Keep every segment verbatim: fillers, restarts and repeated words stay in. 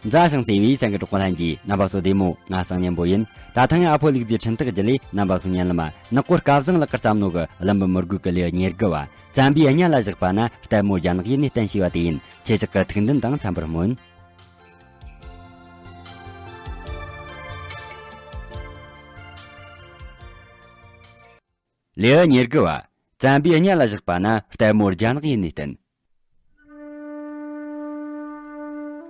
མཛའ་ཞིང་བརྩེ་བའི་སེམས་ཀྱི་གྲོགས་པོ་ལྷན་རྒྱས། རྣམ་པ་ཚོ་བདེ་མོ། ང་སང་ཉན་པོ་ཡིན། ད་ཐེངས་ཨ་ཕོ་ལུག་རྫིའི་འཕྲིན་ཐག་བརྒྱུད་ལས་རྣམ་པ་ཚོ་ཉན་ལ་མ། ནག་པོ་སྐལ་བཟང་ལགས་ཀྱིས་བརྩམས་ནོ་གི་ཀླུ་འབུམ་མི་རྒོད་ཀྱི་ལེའུ་ཉེར་དགུ་བ། བཙན་པོའི་གཉའ་ལ་བཞག་པ་ན། ལྟད་མོ་རྒྱ་ནག་ཡུལ་ནས་བསྟན་ཞེས་པ་དེ་ཡིན། ཁྱེད་ཅག་གི་ཐུགས་འདུན་དང་འཚམ་པར་སྨོན། ལེའུ་ཉེར་དགུ་བ། བཙན་པོའི་གཉའ་ལ་བཞག་པ་ན། ལྟད་མོ་རྒྱ་ནག་ཡུལ་ནས་བསྟན།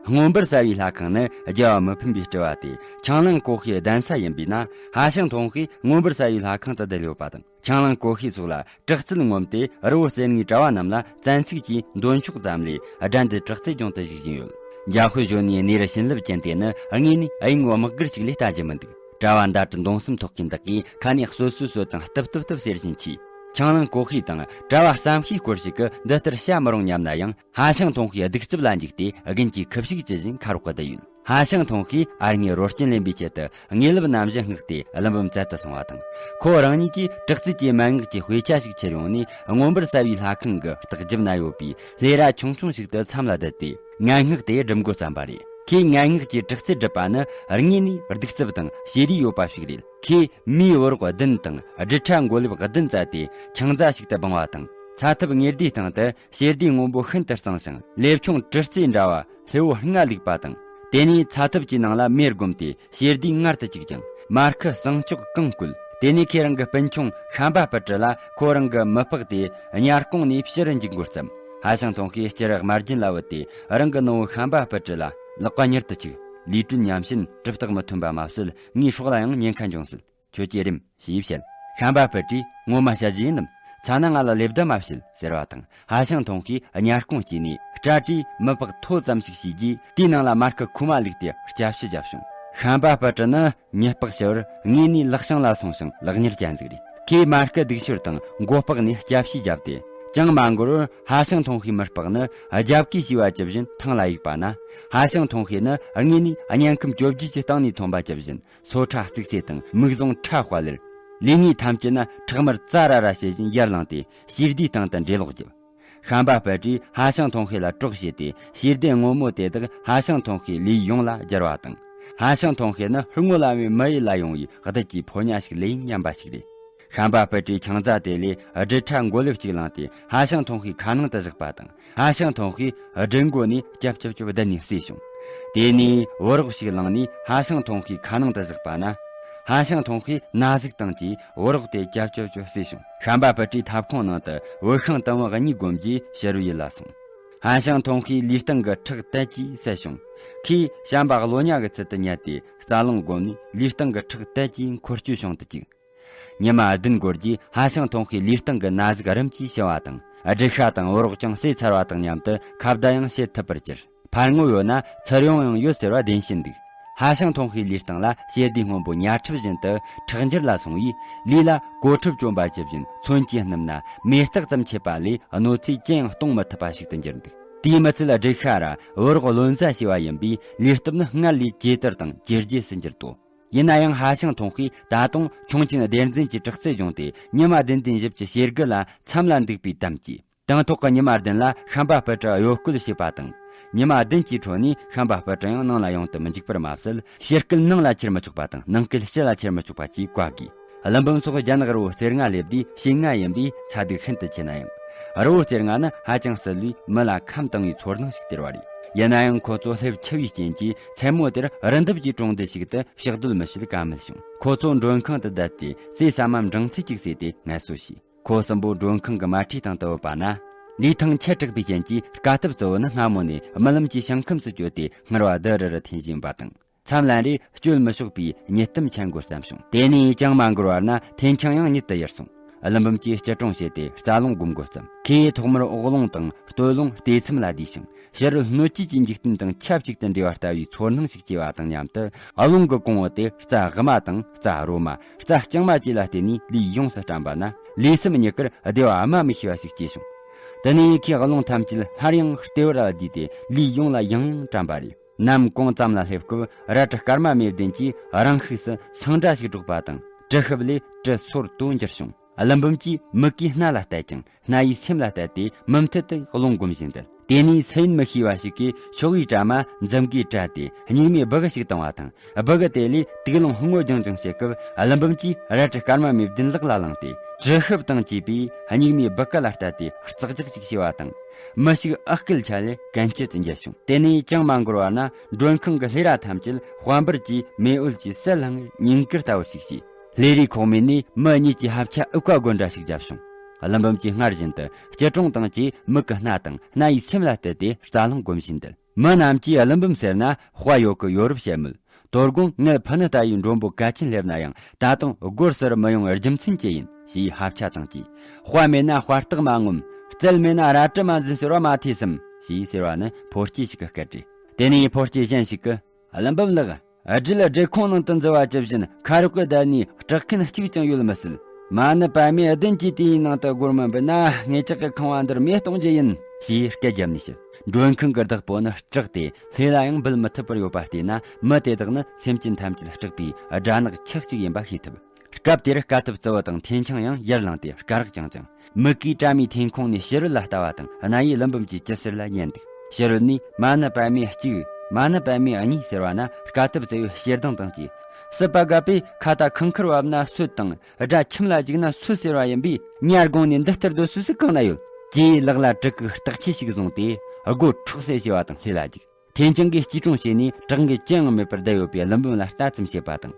མངོན་པར་གསལ་བའི་ལྷ་ཁང་ནི་རྒྱལ་བ་མི་ཕམ་པའི་སྤྲུལ་བ་སྟེ། ཆང་ལང་ཀོ་ཤའི་གདན་ས་ཡིན་པས་ན། ཧ་ཤང་ཐོང་ཤས་མངོན་པར་གསལ་བའི་ལྷ་ཁང་དུ་བསྡད་ཡོད་པ་དང་། ཆང་ལང་ཀོ་ཤའི་ཚོགས་ལ་དྲག་རྩལ་ངོམས་ཏེ། རི་བོ་རྩེ་ལྔའི་གྲྭ་བ་རྣམས་ལ་བཙན་ཚུགས་ཀྱིས་འདོན་ཆོག་ཙམ་ལས། དགྲ་འདུལ་དྲག་རྩལ་སྦྱོང་དུ་བཅུག་བཞིན་ཡོད། འཇམ་དཔལ་གཞོན་ནུའི་གནས་རི་བྱིན་རླབས་ཅན་དེ་ནི། དངོས་ནས་གཡུལ་ངོ་དམག་སྒར་ཞིག་ལས་ལྟ་རྒྱུ་མི་འདུག། གྲྭ་བ་མདའ་གྲི་མདུང་གསུམ་ཐོགས་མཁན་དག་གིས་ཁ་ནས་གསོད་གསོད་གསོད་དང་། གཏུབ་གཏུབ་གཏུབ་ཟེར་བཞིན་མཆིས། ཆང་ལང་ཀོ་ཤའི་དང་གྲྭ་བ་བསམ་ཤེས་སྐོར་ཞིག་གིས་འདི་ལྟར་བྱ་མི་རུང་སྙམ་ན་ཡང་། ཧ་ཤང་ཐོང་ཤའི་གདུག་རྩུབ་ལ་འཇིགས་ཏེ། དགུན་གྱི་ཁུ་བྱུག་ཇི་བཞིན་ཁ་རོག་གི་བསྡད་ཡོད། ཧ་ཤང་ཐོང་ཤས་ཨ་རྙེད་རོ་རྐྱེན་ལེན་པའི་ཆེད་དུ། དངོས་སློབ་རྣམ་བཞི་མངགས་ཏེ། ཀླུ་འབུམ་བཙལ་དུ་སོང་བ་དང་། ཁོ་རང་ཉིད་ཀྱིས་དྲག་རྩལ་གྱི་མན་ངག་གི་དཔེ་ཆ་ཞིག་ཁྱེར་ཡོང་ནས། མངོན་པར་གསལ་བའི་ལྷ་ཁང་གི་ལྟག་རྒྱབ་ན་ཡོད་པའི་ལྷས་ར་ཆུང་ཆུང་ཞིག་ཏུ་མཚམས་ལ་བསྡད་དེ། ངན་སྔགས་དེ་སྒྲུབ་འགོ་བརྩམས་པ་རེད། ཁོས་ངན་སྔགས་ཀྱི་དྲག་རྩལ་བསྒྲུབས་པ་ནི། དངོས་ནས་གདུག་རྩུབ་དང་ཞེ་རུས་ཡོད་པ་ཞིག་རེད། ཁོས་མིའི་བུ་རོགས་བདུན་དང་། སྦྲུལ་ཁྲ་མགོ་ལེབ་བདུན་བཙལ་ཏེ། ཆང་རྫ་ཞིག་ཏུ་སྦང་བ་དང་། ཚ་ཐབ་ངེར་སྡེའི་སྟེང་དུ་ཞེ་སྡེའི་སྔོན་པོ་ཤིན་ཏུ་གཙང་ཞིང་། ལེབ་ཆུང་གྲི་རྩེ་འདྲ་བ་ལྷེ་བོ་ལྔ་བླུགས་པ་དང་། དེ་ནས་ཚ་ཐབ་ཀྱི་ནང་ལ་མེ་བསྒོམས་ཏེ། ཞེ་སྡེའི་མངལ་དུ་བཅུག་ཅིང་། མར་ཁུ་ཟངས་ལྕོག་གང་བསྐོལ། དེ་ནས་ཁོས་རང་གི་སྤུན་ཆུང་ཤམ་པ་སྤུ་གྲི་ལ། ཁོ་རང་གི་མི་ལྤགས་དེ་གཉའ་སྐོང་ནས་ཕྱིར་འཇུག་འགོ་བརྩམས། ཧ་ཤང་ཐོང་ཤས་སྐྱུ་རུ་དམར་རྒྱན་ལ་བུད་དེ། རང་གི་ནུ་བོ་ཤམ་པ་སྤུ་གྲི་ལ། ལག་པ་མྱུར་དུ་བཅུག། ལས་དྲོད་ཉམས་ཕྱིན་གྲུབ་རྟགས་མི་ཐོན་པ་མ་ཟད། ངའི་སྲོག་ལ་ཡང་ཉེན་ཁ་འབྱུང་སྲིད། ཁྱོད་ཀྱིས་རེམ་ཞེས་བཤད། ཤམ་པ་སྤུ་གྲིས་ངོ་མ་བཤད་རྒྱུ་ཡིན་ནམ། ཚ་ན་ང་ལ་ལེ་བདའ་མ་བྱེད་ཟེར་བ་དང་། ཧ་ཤང་ཐོང་ཤས་གཉའ་སྐོང་བྱས་ནས་སྐྲ་གྲིས་མི་ལྤགས་མཐོ་ཙམ་ཞིག་བྱས་རྗེས། དེའི་ནང་ལ་མར་ཁུ་ཁུག་མ་བླུགས་ཏེ་སྐྱ་ཕྱིས་བརྒྱབ་བྱུང་། ཤམ་པ་སྤུ་གྲི་ནི་མྱི་ལྤགས་ཞུ་བར་དངོས་ནས་ལག་བྱང་ལ་སོང་ཞིང་ལག་གཉེར་ཅན་ཟིག་རེད། ཁོས་མར་ཁུ་སྡིག་ཤོར་དང་མགོ་ལྤགས་ནས་སྐྱ་ཕྱིས་བརྒྱབ་སྟེ། ཅང་མ་འགོར་བར་ཧ་ཤང་ཐོང་ཤས་མི་ལྤགས་ནི་རྒྱབ་ཀྱིས་བྱས་པ་ཇི་བཞིན་ཐང་ལ་གཡུགས་པ་ན། ཧ་ཤང་ཐོང་ཤས་ནི་དངོས་ནས་དམྱལ་ཁམས་བཅོ་བརྒྱད་ཀྱི་སྟེང་ནས་ཐོན་པ་ཇི་བཞིན། སོ་ཁྲ་གཙིགས་སེ་དང་མིག་ཟུང་ཁྲ་དཔའ་ལེར། ལུས་ངག་ཐམས་ཅད་ན་ཁྲག་དམར་ཙ་ར་ར་བྱེད་བཞིན་ཡར་ལངས་ཏེ། ཞེ་སྡེའི་སྟེང་དུ་འགྲེ་ལོག་བརྒྱབ། ཤམ་པ་སྤུ་གྲིས་ཧ་ཤང་ཐོང་ཤས་ལ་གྲོགས་བྱས་ཏེ། ཞེ་སྡེའི་སྔོན་མོ་དེ་དག་ཧ་ཤང་ཐོང་ཤས་ལུས་ཡོངས་ལ་སྦྱར་བ་དང་། ཧ་ཤང་ཐོང་ཤས་ནི་སྔོ་ལམ་མེའི་མི་ཡུལ་ལ་ཡོང་བའི་བདུད་ཀྱི་ཕོ་ཉ་ཞིག་ལས་ཉམས་པ་ཞིག་རེད། ཤམ་པ་སྤུ་གྲིས་ཆང་རྫ་དེ་ལས་སྦྲུལ་ཁྲ་མགོ་ལེབ་གཅིག་བླངས་ཏེ། ཧ་ཤང་ཐོང་ཤས་ཁ་ནང་དུ་བཞག་པ་དང་། ཧ་ཤང་ཐོང་ཤས་སྦྲུལ་མགོ་ནས་ཅབ་ཅབ་ཅབ་བརྡུངས་ནས་བསད་བྱུང་། དེ་ནས་བུ་རོགས་ཤིག་བླངས་ནས་ཧ་ཤང་ཐོང་ཤས་ཁ་ནང་དུ་བཞག་པ་ན། ཧ་ཤང་ཐོང་ཤས་ན་ཟུག་བཏང་རྗེས་བུ་རོགས་དེ་ཅབ་ཅབ་ཅབ་བསད་བྱུང་། ཤམ་པ་སྤུ་གྲིས་ཐབ་ཁུང་ནང་དུ་བུད་ཤིང་དུམ་བུ་གཉིས་བསྒོམས་རྗེས་ཕྱི་རུ་ཡུལ་ལ་སོང་། ཧ་ཤང་ཐོང་ཤས་ལུས་སྟེང་གི་ཁྲག་དལ་གྱིས་བསལ་བྱུང་། ཁོས་བྱམས་པ་བློ་ཉག་གི་ཚུལ་དུ་ཉལ་ཏེ། རྩ་རླུང་བསྒོམས་ནས་ལུས་སྟེང་གི་ཁྲག་དལ་གྱིས་འཁོར་སྐྱོད་བྱུང་དུ་བཅུག། ཉི་མ་བདུན་འགོར་རྗེས་ཧ་ཤང་ཐོང་ཤས་ལུས་སྟེང་གི་ན་ཟུག་རིམ་གྱིས་ཞི་བ་དང་། སྦྲུལ་ཤ་དང་བུ་རོགས་ཀྱང་བསད་ཚར་བ་དང་མཉམ་དུ་ཁ་བརྡ་ཡང་བྱེད་ཐུབ་པར་གྱུར། ཕར་ངོ་ཡོད་ན་ཚུར་ཡོང་ཡང་ཡོད་ཟེར་བ་བདེན་བཞིན་འདུག། ཧ་ཤང་ཐོང་ཤས་ལུས་སྟེང་ལ་ཞེ་སྡེའི་སྔོན་པོ་ཉ་ཁྲབ་བཞིན་དུ་ཁྲག་འགྱུར་ལ་སོང་བས། ལུས་ལ་གོ་ཁྲབ་གྱོན་པ་ཇི་བཞིན་མཚོན་གྱིས་བསྣུན་ན་མེ་སྟག་ཙམ་མཆེད་པ་ལས་གནོད་འཚེ་ཅི་ཡང་གཏོང་མི་ཐུབ་པ་ཞིག་ཏུ་འགྱུར་འདུག། དེས་མི་ཚད་སྦྲུལ་ཤ་ར་བུ་རོགས་རློན་རྫས་བྱས་པ་ཡིན་པས། ལུས་སྟོབས་ནི་སྔར་ལས་ཇེ་དར་དང་ཇེ་རྒྱས་སུ་འགྱུར་ཏོ། ཡིན་ན་ཡང་ཧ་ཤང་ཐོང་ཤས་ད་དུང་ཁྱུང་ཆེན་སྡེར་འཛིན་གྱི་དྲག་རྩལ་སྦྱོང་སྟེ། ཉི་མ་བདུན་བདུན་བཞི་བཅུ་ཞེ་དགུ་ལ་མཚམས་ལ་འདུག་པའི་གཏམ་གྱིས། དང་ཐོག་གི་ཉི་མ་བདུན་ལ་ཤམ་པ་སྤུ་གྲི་གཡོ་སྐོལ་བྱས་པ་དང་། ཉི་མ་བདུན་གྱི་འཕྲོ་ནས་ཤམ་པ་སྤུ་གྲི་ཡང་ནང་ལ་ཡོང་དུ་མི་འཇུག་པར་མ་ཟད། ཕྱི་སྐུད་ནང་ལ་ཁྱེར་མི་ཆོག་པ་དང་། ནང་སྐུད་ཕྱི་ལ་ཁྱེར་མི་ཆོག་པ་བཅས་བཀག་དགོས། ཀླུ་འབུམ་སོགས་རྒྱ་ནག་རི་བོ་རྩེ་ལྔ་སླེབས་དུས་ཞེ་ལྔ་ཡིན་པས་ཚ་སྡུག་ཤིན་ཏུ་ཆེ་ན་ཡང་། རི་བོ་རྩེ་ལྔ་ནི་ཧ་ཅང་བསིལ་བས་མི་ལ་ཁམས་དྭངས་བའི་ཚོར་སྣང་ཞིག་སྟེར་བ་རེད། ཡིན་ན་ཡང་ཁོ་ཚོ་སླེབས་ཆེ་བའི་རྐྱེན་གྱིས། མཚན་མོ་དེར་རི་འདབས་ཀྱི་གྲོང་སྡེ་ཞིག་ཏུ་ཕྱག་སྡོད་མི་བྱེད་ཀ་མེད་བྱུང་། ཁོ་ཚོ་མགྲོན་ཁང་དུ་བསྡད་དེ་ཟས་ཟ་མ་འབྲིང་ཚད་ཅིག་ཟོས་ཏེ་ངལ་གསོ་བྱས། ཁོ་གསུམ་པོ་མགྲོན་ཁང་གི་མལ་ཁྲིའི་སྟེང་དུ་བུད་པ་ན། ལུས་ཐང་ཆད་དྲགས་པའི་རྐྱེན་གྱིས། དཀའ་ཐུབ་གཙོ་བོ་ནི་སྔ་མོ་ནས་རྨི་ལམ་གྱི་ཞིང་ཁམས་སུ་བསྐྱོད་དེ་སྔུར་བ་དི་རི་རི་འཐེན་བཞིན་པ་དང་། མཚམས་ལན་རེ་སྐྱོད་མི་ཆོག་པའི་གཉིད་གཏམ་འཆད་འགོ་བརྩམས་བྱུང་། དེ་ནས་ཅང་མ་འགོར་བར་ན་འཐེན་ཆང་ཡང་ཉིད་དུ་ཡལ་སོང་། ཀླུ་འབུམ་གྱིས་སྐྱིལ་ཀྲུང་བྱས་ཏེ་རྩ་རླུང་སྒོམ་འགོ་བརྩམས། ཁོས་ཐོག་མར་འོག་རླུང་དང་སྟོད་རླུང་ལྟེ་མཚམས་ལ་བསྡུས་ཤིང་། ཕྱི་རོལ་སྣོད་བཅུད་ཀྱི་འཇིག་རྟེན་དང་ཆབས་ཅིག་ཏུ་འདྲེས་པ་ལྟ་བུའི་ཚོར་སྣང་ཞིག་སྐྱེ་བ་དང་མཉམ་དུ། རླུང་གི་གོང་བུ་དེ་རྩྭ་དབུ་མ་དང་རྩྭ་རོ་མ། རྩྭ་རྐྱང་མ་བཅས་ལ་བརྟེན་ནས་ལུས་ཡོངས་སུ་བཀྲམ་པ་ན། ལུས་སེམས་གཉིས་ཀར་བདེ་བ་སྨྲ་མི་ཤེས་པ་ཞིག་སྐྱེས་བྱུང་། དེ་ནས་ཁོས་རླུང་ཐམས་ཅད་སླར་ཡང་ལྟེ་བར་བསྡུས་ཏེ་ལུས་ཡོངས་ལ་ཡང་ཡང་བཀྲམ་པ་རེད། ནམ་གུང་ཙམ་ལ་སླེབས་སྐབས་རལ་གྲི་སྐར་མ་མེ་བདུན་གྱིས་རང་ཤུགས་སུ་སིང་སྒྲ་ཞིག་སྒྲོག་པ་དང་། གྲི་ཤུབས་ལས་གྲི་སོར་དུ་འགྱུར་བྱུང་། ཀླུ་འབུམ་གྱིས་མིག་གིས་སྣ་ལ་གཏད་ཀྱང་། སྣ་ཡིས་སེམས་ལ་གཏད་དེ་མུ་མཐུད་དུ་རླུང་སྒོམ་བཞིན་རེད། དེ་ནས་ཚེ་ཡིན་མི་ཤེས་པ་ཞིག་གིས་ཤོག་བུའི་དྲ་མ་འཛུམ་གིས་བཀྲ་སྟེ་སྙིགས་མའི་སྦུ་གུ་ཞིག་བཏང་བ་དང་། སྦུ་གུ་དེ་ལས་དུག་རླུང་སྔོ་ལྗང་ལྗང་བྱེད་སྐབས། ཀླུ་འབུམ་གྱིས་རལ་གྲི་སྐར་མ་མེ་བདུན་ལག་ལ་བླངས་ཏེ། གྲི་ཤུབས་དང་བཅས་པས་སྙིགས་མའི་སྦུ་གུ་ལ་བལྟས་ཏེ་ཙག་ཙག་ཅིག་བྱས་པ་དང་། མི་ཞིག་ཨག་སྐད་ཆ་ལས་གན་རྐྱལ་དུ་འགྱེལ་བྱུང་། དེ་ནས་ཅང་མ་འགོར་བར་ན་མགྲོན་ཁང་གི་ལྷས་ར་ཐམས་ཅད་དཔལ་འབར་གྱི་མེ་འོད་ཀྱིས་གསལ་ལྷང་ངེ་ཉིན་དཀར་ལྟ་བུ་ཞིག་བྱས། ལྷས་རའི་ཁོག་སྨད་ནས་མི་གཉིས་ཀྱི་ཧབ་ཆ་ཨུ་ཀ་དགོད་འདྲ་ཞིག་བརྒྱབ་བྱུང་། ཀླུ་འབུམ་གྱིས་སྔར་བཞིན་དུ་སྐྱིལ་ཀྲུང་དང་བཅས་མིག་གི་སྣ་དང་སྣ་ཡི་སེམས་ལ་གཏད་དེ་རྩ་རླུང་སྒོམ་བཞིན་བསྡད། མི་རྣམས་ཀྱིས་ཀླུ་འབུམ་ཟེར་ན་དཔའ་ཡོད་གི་ཡོད་རབས་བཤད་མོད། དོ་དགོང་ངེད་ཕུ་ནུ་ལྟ་བུའི་མགྲོན་པོ་གལ་ཆེན་སླེབས་ན་ཡང་ད་དུང་སྒོར་ཟུར་མི་ཡོང་རྒྱུ་མཚན་ཅི་ཡིན་ཞེས་ཧབ་ཆ་དང་བཅས། དཔའ་མེད་ན་དཔའ་རྟགས་མ་ངོམ། རྩལ་མེད་ན་རལ་གྲི་མ་འཛིན་ཟེར་བ་མ་ཐོས་སམ་ཞེས་ཟེར་བ་ནི་ཕོ་སྐྱེས་ཤིག་གི་སྐད་རེད། དེ་ནས་ཕོ་སྐྱེས་གཞན་ཞིག་གིས། ཀླུ་འབུམ་ལགས། དྲིལ་བསྒྲེས་ཁོང་ནང་དུ་འཛུལ་བ་ཇི་བཞིན་ཁ་རོག་གི་བསྡད་ནས་སྐྲག་མཁན་གཅིག་ཀྱང་ཡོད་མི་སྲིད། མ་ཎི་པདྨའི་གདན་གྱི་དེའི་ནང་དུ་སྒོར་མོ་འབུད་ན་ངེད་ཅག་གི་ཁང་བ་འདིར་མེ་གཏོང་རྒྱུ་ཡིན་ཞེས་སྐད་བརྒྱབ་ནས་བཤད། མགྲོན་ཁང་གི་བདག་པོ་ནི་སྐྲག་སྟེ་ལྷས་ལ་ཡང་འབུལ་མི་ཐུབ་པར་ཡོད་པ་བལྟས་ན། མི་དེ་དག་ནི་སེམས་ཅན་ཐམས་ཅད་སྐྲག་པའི་དགྲ་ནག་ཁྱུ་གཅིག་ཡིན་པ་ཤེས་ཐུབ། སྐབས་དེར་དཀའ་ཐུབ་རྩི་བོ་དང་འཐེན་ཆང་ཡང་ཡར་ལངས་ཏེ་སྐ་རགས་བརྐྱངས་ཀྱང་། མིག་གིས་བཀྲ་མའི་འཐེན་ཁུང་ནས་ཕྱི་རོལ་ལ་ལྟ་བ་དང་། རྣ་ཡིས་ཀླུ་འབུམ་གྱི་ཅི་ཟེར་ལ་ཉན་འདུག་ཕྱི་རོལ་ནས་མ་ཎི་པདྨའི་གཅིག་མ་ཎི་པདྨའི་གཉིས་ཟེར་བ་ན། དཀའ་ཐུབ་རྩི་བོའི་ཞེ་སྡང་དང་བཅས། སྲིད་པ་དགའ་པས་ཁ་ཏ་ཁང་ཁུར་བབས་ན་སོད་དང་། དགྲ་ཁྱིམ་ལ་འཇུག་ན་སོད་ཟེར་བ་ཡིན་པས། ཉ་དགོང་ནས་འདི་ལྟར་སྡོད་སུ་སུ་གང་ན་ཡོད། ཅེས་ལག་ལ་གྲི་གུག་སྟག་ཆས་ཤིག་བཟུང་སྟེ་སྒོ་འཕྲོག་སེ་བྱས་པ་དང་ལྷས་ལ་འཇུག་འཐེན་ཆང་གིས་སྐྱིལ་ཀྲུང་བྱས་ནས་བྲག་འགའི་ཅི་ཡང་མེད་པར་བསྡད་ཡོད་པའི་ཀླུ་འབུམ་ལ་ལྟ་ཙམ་བྱེད་པ་དང་།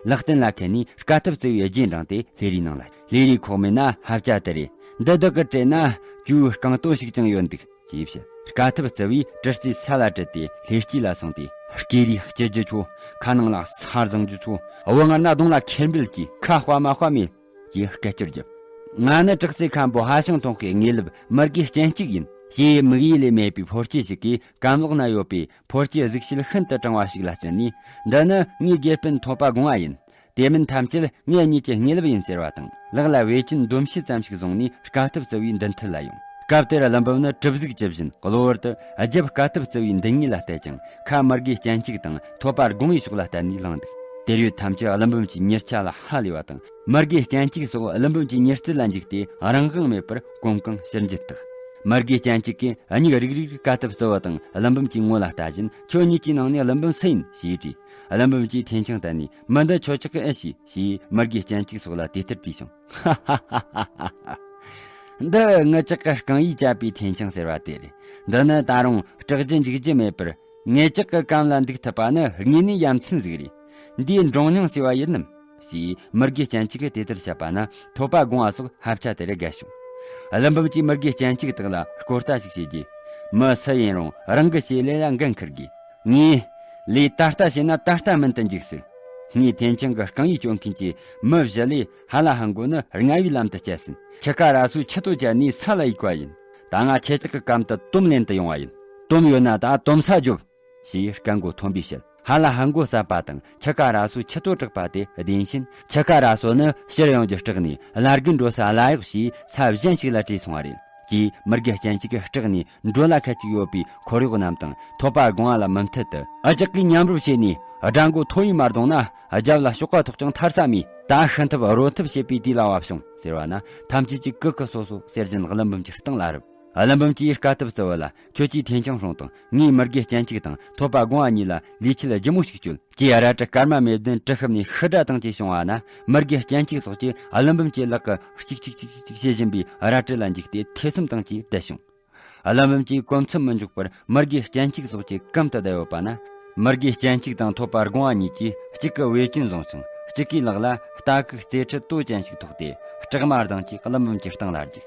ལག་རྟེན་ལ་ཁད་ནས་དཀའ་ཐུབ་རྩི་བོའི་རྗེས་འབྲངས་ཏེ་ལྷས་རའི་ནང་ལ། ལྷས་རའི་ཁོག་སྨད་ན་ཧབ་ཆ་དེ་རེད། འདི་བདག་གི་དྲན་ན་ཅུའུ་རྐང་སྟོད་ཞིག་ཀྱང་ཡོད་འདུག་ཅེས་བཤད། དཀའ་ཐུབ་རྩི་བོས་གྲི་རྩེ་ས་ལ་དྲིལ་ཏེ་ལྷས་སྐྱིད་ལ་སོང་སྟེ། སྐེ་རིའི་སྐྱི་རྒྱུ་ཆོ། ཁ་ནང་ལ་ས་བཟང་རྒྱུ་ཆོ། བུ་ངར་ན་གདོང་ལ་ཁེར་འབུལ་གྱིས་ཁ་དཔའ་མ་དཔའ་མེད། ཅེས་སྐད་ཅོར་བརྒྱབ། ང་ནི་དྲག་རྩལ་མཁན་པོ་ཧ་ཤང་ཐོང་ཁའི་དངོས་ལུབ་མི་དགེ་སྤྱན་གཅིག་ཡིན། ཞེས་དམིགས་ཡུལ་ལས་མེད་པའི་ཕོ་སྐྱེས་ཤིག་གིས་གམ་ལོག་ན་ཡོད་པའི་ཕོ་སྐྱེས་གཟུགས་བྱད་ཤིན་ཏུ་དྲང་བ་ཞིག་ལ་བསྟན་ནས། འདི་ནི་ངའི་དགེ་སྤུན་ཐོ་པ་དགོང་བ་ཡིན། དེ་མིན་ཐམས་ཅད་ངེད་གཉིས་ཀྱི་དངོས་ལུབ་ཡིན་ཟེར་བ་དང་། ལག་ལ་བེ་ཅོན་འདོམ་ཕྱེ་ཙམ་ཞིག་བཟུང་ནས་དཀའ་ཐུབ་རྩི་བོའི་མདུན་ཐད་ལ་ཡོང་། སྐབས་དེར་ཀླུ་འབུམ་ནི་གྲིབ་གཟུགས་ཇི་བཞིན་གློ་བུར་དུ་རྒྱབ་དཀའ་ཐུབ་རྩི་བོའི་མདུན་ངོས་ལ་གཏད་ཅིང་། ཁ་མི་དགེ་སྤྱན་གཅིག་དང་ཐོ་པ་དགོང་བའི་ཕྱོགས་ལ་གཏད་ནས་ལངས་འདུག་དེར་ཡོད་ཐམས་ཅད་ཀླུ་འབུམ་གྱི་མྱུར་ཆ་ལ་ཧ་ལས་པ་དང་། མི་དགེ་སྤྱན་གཅིག་སོགས་ཀླུ་འབུམ་གྱི་མྱུར་རྩལ་ལ་འཇིགས་ཏེ་རང་དབང་མེད་པར་གོམ་གང་ཕྱིར་འགྱེལ་བཏགས། མི་དགེ་སྤྱན་གཅིག་གིས་མྱིག་རིག་རིག་དཀའ་ཐུབ་རྩི་བོ་དང་ཀླུ་འབུམ་གྱི་ངོ་ལ་ལྟ་བཞིན། ཁྱོད་གཉིས་ཀྱི་ནང་ནས་ཀླུ་འབུམ་སུ་ཡིན་ཞེས་དྲིས། ཀླུ་འབུམ་གྱིས་འཐེན་ཆང་བསྟན་ནས། མི་འདི་ཁྱོད་ཅག་གི་ཨེ་ཤེས་ཞེས་མི་དགེ་སྤྱན་གཅིག་སོགས་ལ་དེ་ལྟར་དྲིས་བྱུང་། འདི་ངེད་ཅག་གི་རྐང་ཡིས་བཅད་པའི་འཐེན་ཆང་ཟེར་བ་དེ་རེད། འདི་ནི་ད་རུང་སྐྲག་རྒྱུ་འཇིགས་རྒྱུ་མེད་པར། ངེད་ཅག་གི་གམ་ལ་འདུག་ཐུབ་པ་ནི་དངོས་གནས་ཡ་མཚན་ཟིག་རེད། འདིའི་འབྲོང་སྙིང་ཟེར་བ་ཡིན་ནམ། ཞེས་མི་དགེ་སྤྱན་གཅིག་གིས་དེ་ལྟར་བཤད་པ་ན། ཐོ་པ་དགོང་བ་སོགས་ཧབ་ཆ་དེར་དགའ་བྱུང་། ཀླུ་འབུམ་གྱིས་མི་དགེ་སྤྱན་གཅིག་དག་ལ་སྐོར་ལྟ་ཞིག་བྱས་རྗེས། མི་སུ་ཡིན་རུང་རང་གི་བྱེད་ལས་ལ་འགན་འཁུར་དགོས། ངས་ལས་ད་ལྟ་བྱས་ན་ད་ལྟ་མིན་དུ་འཇུག་སྲིད། ངའི་འཐེན་ཆང་གི་རྐང་ཡིག་གཅོད་མཁན་གྱི་མི་བཞི་ལས་ཧ་ལ་ཧ་མགོ་ནི་རྔ་བའི་ལམ་དུ་བསྐྱལ་ཟིན། ཁྱི་ཁ་ར་སོའི་ཁྱི་ཏོ་བཅད་ནས་ས་ལ་གཡུགས་པ་ཡིན། ད་ང་ཁྱེད་ཅག་གི་གམ་དུ་དོམ་ལེན་དུ་ཡོང་བ་ཡིན། དོམ་ཡོད་ན་ད་དོམ་ས་རྒྱོབ། ཞེས་སྐད་མགོ་མཐོན་པོས་བཤད། ཧ་ལ་ཧ་མགོ་ཟ་པ་དང་ཁྱི་ཁ་ར་སོའི་ཁྱི་ཏོ་དྲག་པ་དེ་བདེན་ཕྱིན། ཁྱི་ཁ་ར་སོ་ནི་ཕྱིར་ཡོང་རྒྱུ་སྐྲག་ནས་བླ་རྒན་འགྲོ་ས་བླ་གཡོག་བྱས་ས་གཞན་ཞིག་ལ་བྲོས་སོང་བ་རེད། ཅེས་མི་དགེ་སྤྱན་གཅིག་གིས་སྐྲག་ནས་འགྲོ་ལ་ཁད་ཅིག་ཡོད་པའི་འཁོར་གཡོག་རྣམས་དང་ཐོ་པ་དགོང་བ་ལ་མུ་མཐུད་དུ། ཨ་ཅག་གིས་མཉམ་རུབ་བྱས་ནས་དགྲ་མགོ་མཐོ་ཡིས་མ་བརྡུངས་ན་རྒྱབ་ལ་གཤོག་པ་ཐོགས་ཀྱང་ཐར་ས་མེད། ད་ཤི་འཐབ་རོ་འཐབ་བྱེད་པའི་དུས་ལ་བབ་བྱུང་ཟེར་བ་ན། ཐམས་ཅད་ཀྱིས་ཀི་ཀི་སོ་སོ་ཟེར་བཞིན་ཀླུ་འབུམ་གྱི་སྟེང་ལ་རུབ། ཀླུ་འབུམ་གྱིས་དཀའ་ཐུབ་རྩི་བོ་ལ། ཁྱོད་ཀྱིས་འཐེན་ཆང་སྲུངས་དང་། ངས་མི་དགེ་སྤྱན་གཅིག་དང་ཐོ་པ་དགོང་བ་གཉིས་ལ་ལུས་ཆད་ལྗིད་མོ་ཞིག་གཅོད། ཅེས་རལ་གྲི་སྐར་མ་མེ་བདུན་གྲི་ཤུབས་ནས་ཤི་དགྲ་དང་བཅས་བྱུང་བ་ན། མི་དགེ་སྤྱན་གཅིག་སོགས་ཀྱིས་ཀླུ་འབུམ་གྱི་ལག་གི་གཅིག་གཅིག་གཅིག་གཅིག་བྱེད་བཞིན་པའི་རལ་གྲི་ལ་འཇིགས་ཏེ་ཐེ་ཚོམ་དང་བཅས་བསྡད་བྱུང་། ཀླུ་འབུམ་གྱིས་གོམ་ཚུམ་མི་འཇོག་པར་མི་དགེ་སྤྱན་གཅིག་སོགས་ཀྱི་གམ་དུ་བསྡད་ཡོད་པ་ན། མི་དགེ་སྤྱན་གཅིག་དང་ཐོ་པ་དགོང་བ་གཉིས་ཀྱིས་གཅིག་གིས་བེ་ཅོན་བཟུང་ཞིང་། གཅིག་གིས་ལག་ལ་རྟ་གུག་རྩེ་ཁྲི་ཏོ་ཅན་ཞིག་ཐོགས་ཏེ། སྐྲག་མ་སྡང་གིས་ཀླུ་འབུམ་གྱི་སྟེང་ལ་རྒྱུག་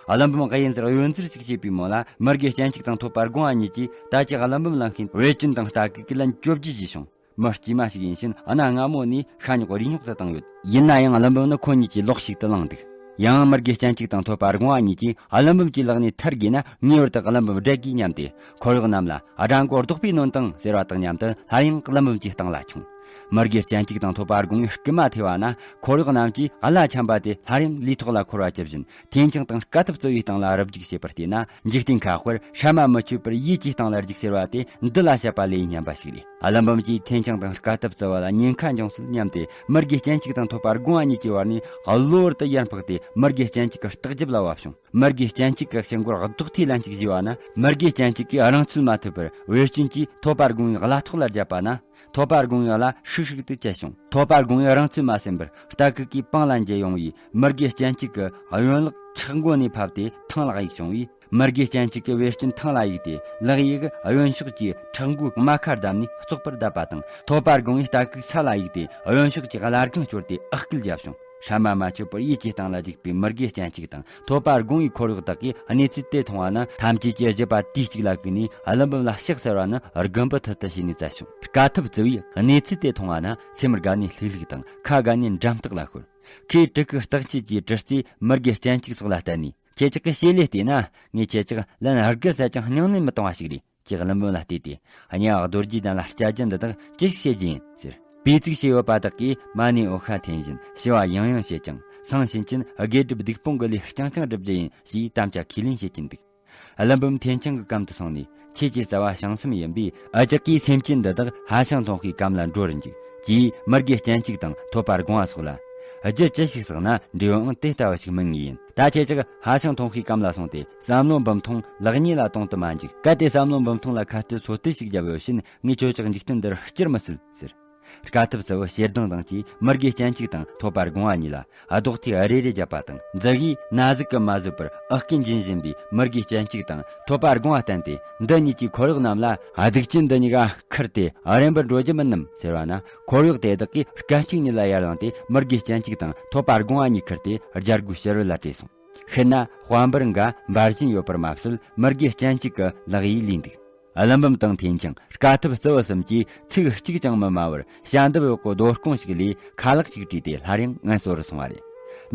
ཀླུ་འབུམ་གཡས་འཛེར་གཡོན་འཛེར་ཞིག་བྱས་པའི་མོད་ལ། མི་དགེ་སྤྱན་གཅིག་དང་ཐོ་པ་དགོང་བ་གཉིས་ཀྱིས་ད་ཅི་ཀླུ་འབུམ་ལ་མཁན་བེ་ཅོན་དང་རྟ་གུག་གི་ལན་བཅོ་བརྒྱད་བྱས་བྱུང་། མི་དཀྱུས་མ་ཞིག་ཡིན་ཕྱིན། གནའ་སྔ་མོ་ནས་ཤ་ཉོག་རུས་ཉོག་ཏུ་བཏང་ཡོད། ཡིན་ན་ཡང་ཀླུ་འབུམ་ནི་ཁོ་གཉིས་ཀྱི་ལོག་ཞིག་ཏུ་བླངས་འདུག་ཡང་མི་དགེ་སྤྱན་གཅིག་དང་ཐོ་པ་དགོང་བ་གཉིས་ཀྱིས་ཀླུ་འབུམ་གྱི་ལག་ནས་ཐར་དགོས་ན། ངེས་པར་དུ་ཀླུ་འབུམ་བསྒྲལ་དགོས་སྙམ་སྟེ། འཁོར་གཡོག་རྣམས་ལ། དགྲ་མགོ་བཟློག་པས་ནོན་དང་ཟེར་བ་དང་མཉམ་དུ་སླར་ཡང་ཀླུ་འབུམ་གྱི་སྟེང་ལ་མཆོངས། མི་དགེ་སྤྱན་གཅིག་དང་ཐོད་པ་དགུང་བའི་རྐུན་མ་ཐེ་བ་ན། འཁོར་གཡོག་རྣམས་ཀྱིས་གླ་ཆམ་པ་དེ་སླར་ཡང་ལུས་ཐོག་ལ་འཁོར་བ་ཇི་བཞིན་ཐེན་ཆང་དང་དཀའ་ཐུབ་བརྩི་བའི་སྟེང་ལ་རུབ་རྒྱུག་བྱེད་པར་བལྟས་ན། འཇིག་རྟེན་ཁ་དཔེར་ཧྲ་མ་མི་ཆོད་པར་ཡིད་ཀྱི་སྟེང་ལ་རྒྱུག་ཟེར་བ་དེ་འདི་ལ་བཤད་པ་ལས་སྙམ་པ་ཞིག་རེད། ཀླུ་འབུམ་གྱིས་ཐེན་ཆང་དང་དཀའ་ཐུབ་བརྩི་བ་ལ་ཉེན་ཁ་འབྱུང་སྲིད་སྙམ་སྟེ། མི་དགེ་སྤྱན་གཅིག་དང་ཐོད་པ་དགུང་བ་གཉིས་ཀྱི་བར་ནས་གློ་བུར་དུ་ཡར་འཕགས་ཏེ། མི་དགེ་སྤྱན་གཅིག་གི་ལྟག་རྒྱབ་ལ་བབས་བྱུང་། མི་དགེ་སྤྱན་གཅིག་གི་ཕྱི་མགོར་རྡོག་ཐེ་ལན་གཅིག་བཞེས་པ་ན། མི་དགེ་སྤྱན་གཅིག་གིས་རང་ཚོད་མ་ཐུབ་པར་བེར་སྐྱོན་གྱིས་ཐོད་པ་དགུང་བའི་གླ་ཐོག་ལ་བརྒྱབ་པ་ན། ཐོད་པ་དགུང་བའི་གླ་ཧྲིག་ཧྲིག་ཏུ་བཅད་བྱུང་། ཐོད་པ་དགུང་བས་རང་ཚོད་མ་ཟིན་པར་རྟ་ཁུག་གིས་པང་ལ་འགྱེལ་ཡོང་བས། མི་དགེ་སྤྱན་གཅིག་གི་གཡོན་ལག་ཕྲག་མགོ་ནས་ཕབ་སྟེ་ཐང་ལ་གཡུགས་བྱུང་བས། མི་དགེ་སྤྱན་གཅིག་གི་བེར་སྐྱོན་ཐང་ལ་གཡུགས་ཏེ། ལག་གཡས་ཀྱིས་གཡོན་ཕྱོགས་ཀྱི་ཕྲག་མགོའི་རྨ་ཁ་བརྡབས་ནས་བཙོག་པར་བརྡབས་པ་དང་། ཐོད་པ་དགུང་བས་རྟ་ཁུག་ས་ལ་གཡུགས་ཏེ། གཡོན་ཕྱོགས་ཀྱི་བརླ་སྒང་བསྐྱོར་ཏེ་ཨག་སྐད་བརྒྱབ་བྱུང་། ཧྲ་མ་མ་ཆོད་པར་ཡིད་ཀྱི་སྟེང་ལ་འཇིགས་པའི་མི་དགེ་སྤྱན་གཅིག་དང་ཐོད་པ་དགུང་བའི་འཁོར་གཡོག་དག་གིས་གནས་ཚུལ་དེ་མཐོང་བ་ན། ཐམས་ཅད་ཀྱིས་རྒྱུད་པ་དུས་གཅིག་ལ་བཀུག་ནས་ཀླུ་འབུམ་ལ་ཕྱག་འཚལ་བ་ནི་དགུན་འབུ་ཐུལ་ཐུལ་བྱས་ནས་བཙལ་བྱུང་། དཀའ་ཐུབ་བརྩི་བས་གནས་ཚུལ་དེ་མཐོང་བ་ན། སེམས་དགའ་ནས་ལྷུག་ལྷུག་དང་ཁ་དགའ་ནས་འགྲམ་ལྟག་ལ་ཤོར། ཁོས་གྲི་གུག་སྟག་ཆས་ཀྱི་གྲི་རྩེས་མི་དགེ་སྤྱན་གཅིག་སོགས་ལ་གཏད་ནས། ཁྱེད་ཅག་གི་བྱེད་ལས་བལྟས་ན། ངས་ཁྱེད་ཅག་ལན་དགུ་བསད་ཀྱང་སྙིང་ནས་མི་གཏོང་བ་ཞིག་རེད། ཅེས་ཀླུ་འབུམ་ལ་བལྟས་ཏེ། གཉའ་རྡོ་རྗེ་གདན་ལ་བཅར་རྒྱུ་འདི་དག་ཅི་ཞིག་བྱེད་རྒྱུ་ཡིན་ཟེར། པའི་ཚིག་བྱས་ཡོད་པ་དག་གིས་མ་ཎི་འོག་ཁ་འཐེན་བཞིན་ཞུ་བ་ཡང་ཡང་བྱེད་ཅིང་། སང་ཕྱིན་ཆད་དགེ་སྒྲུབ་སྡིག་སྤོང་གི་ལས་རྐྱང་རྐྱང་སྒྲུབ་རྒྱུ་ཡིན་ཞེས་དམ་བཅའ་ཁས་ལེན་བྱེད་ཀྱིན་འདུག་ཀླུ་འབུམ་ཐེན་ཆང་གི་གམ་དུ་སོང་ནས། ཁྱེད་ཀྱི་རྩ་བ་བྱང་སེམས་ཡིན་པས། འུ་ཅག་གིས་སེམས་ཅན་འདི་དག་ཧ་ཤང་ཐོང་ཁའི་གམ་ལ་འགྲོ་རུ་འཇུག་ཅེས་མི་དགེ་སྤྱན་གཅིག་དང་ཐོད་པ་དགུང་བ་སོགས་ལ། རྒྱུ་ཅི་ཞིག་བསགས་ན་འབྲས་བུའང་དེ་ལྟ་བུ་ཞིག་སྨིན་ངེས་ཡིན། ད་ཁྱེད་ཅག་ཧ་ཤང་ཐོང་ཁའི་གམ་ལ་སོང་སྟེ། བསམ་བློ་འབུམ་ཐོང་ལག་གཉིས་ལ་གཏོང་དུ་མ་འཇུག་གལ་ཏེ་བསམ་བློ་འབུམ་ཐོང་ལ་ཁ་གཏད་ཚོད་ལྟ་ཞིག་བརྒྱབ་ཡོད་ཕྱིན། ངས་ཁྱོད་ཅག་འཇིག་རྟེན་འདིར་སྐྱུར་མི་སྲིད་ཟེར། དཀའ་ཐུབ་རྩི་བོ་ཞེ་སྡང་དང་བཅས་མི་དགེ་སྤྱན་གཅིག་དང་ཐོད་པ་དགུང་བ་གཉིས་ལ་རྡོག་ཐེ་རེ་རེ་བརྒྱབ་པ་དང་། མཛུ་གུས་ན་ཟུག་གིས་མ་བཟོད་པར་ཨག་སྐད་འབྱིན་བཞིན་པའི་མི་དགེ་སྤྱན་གཅིག་དང་ཐོད་པ་དགུང་བ་བསྟན་ཏེ། འདི་གཉིས་ཀྱིས་འཁོར་གཡོག་རྣམས་ལ། སྡིག་ཅན་འདི་གཉིས་ཀ་ཁུར་ཏེ་རན་པར་འགྲོ་རྒྱུ་མིན་ནམ་ཟེར་བ་ན། འཁོར་གཡོག་དེ་དག་གིས་སྐད་ཅིག་ཉིད་ལ་ཡར་ལངས་ཏེ། མི་དགེ་སྤྱན་གཅིག་དང་ཐོད་པ་དགུང་བ་གཉིས་ཁུར་ཏེ་རྒྱལ་སྒོའི་ཕྱི་རོལ་ལ་བྲོས་སོང་། ཤེད་ན་དཔལ་འབར་འགའ་འབར་བཞིན་ཡོད་པར་མ་ཟད། མི་དགེ་སྤྱན་གཅིག་གི་ལག་གཡས་ལུས་འདུག་ཀླུ་འབུམ་དང་ཐེན་ཆང་། དཀའ་ཐུབ་རྩི་བོ་གསུམ་གྱིས་ཚིག་གཅིག་ཀྱང་མི་སྨྲ་བར། ཞྭ་འདབ་འོག་གི་རྡོ་རྐང་ཞིག་ལས་ཁ་ལག་ཅིག་བྲིས་ཏེ་སླར་ཡང་ངལ་གསོ་རུ་སོང་བ་རེད།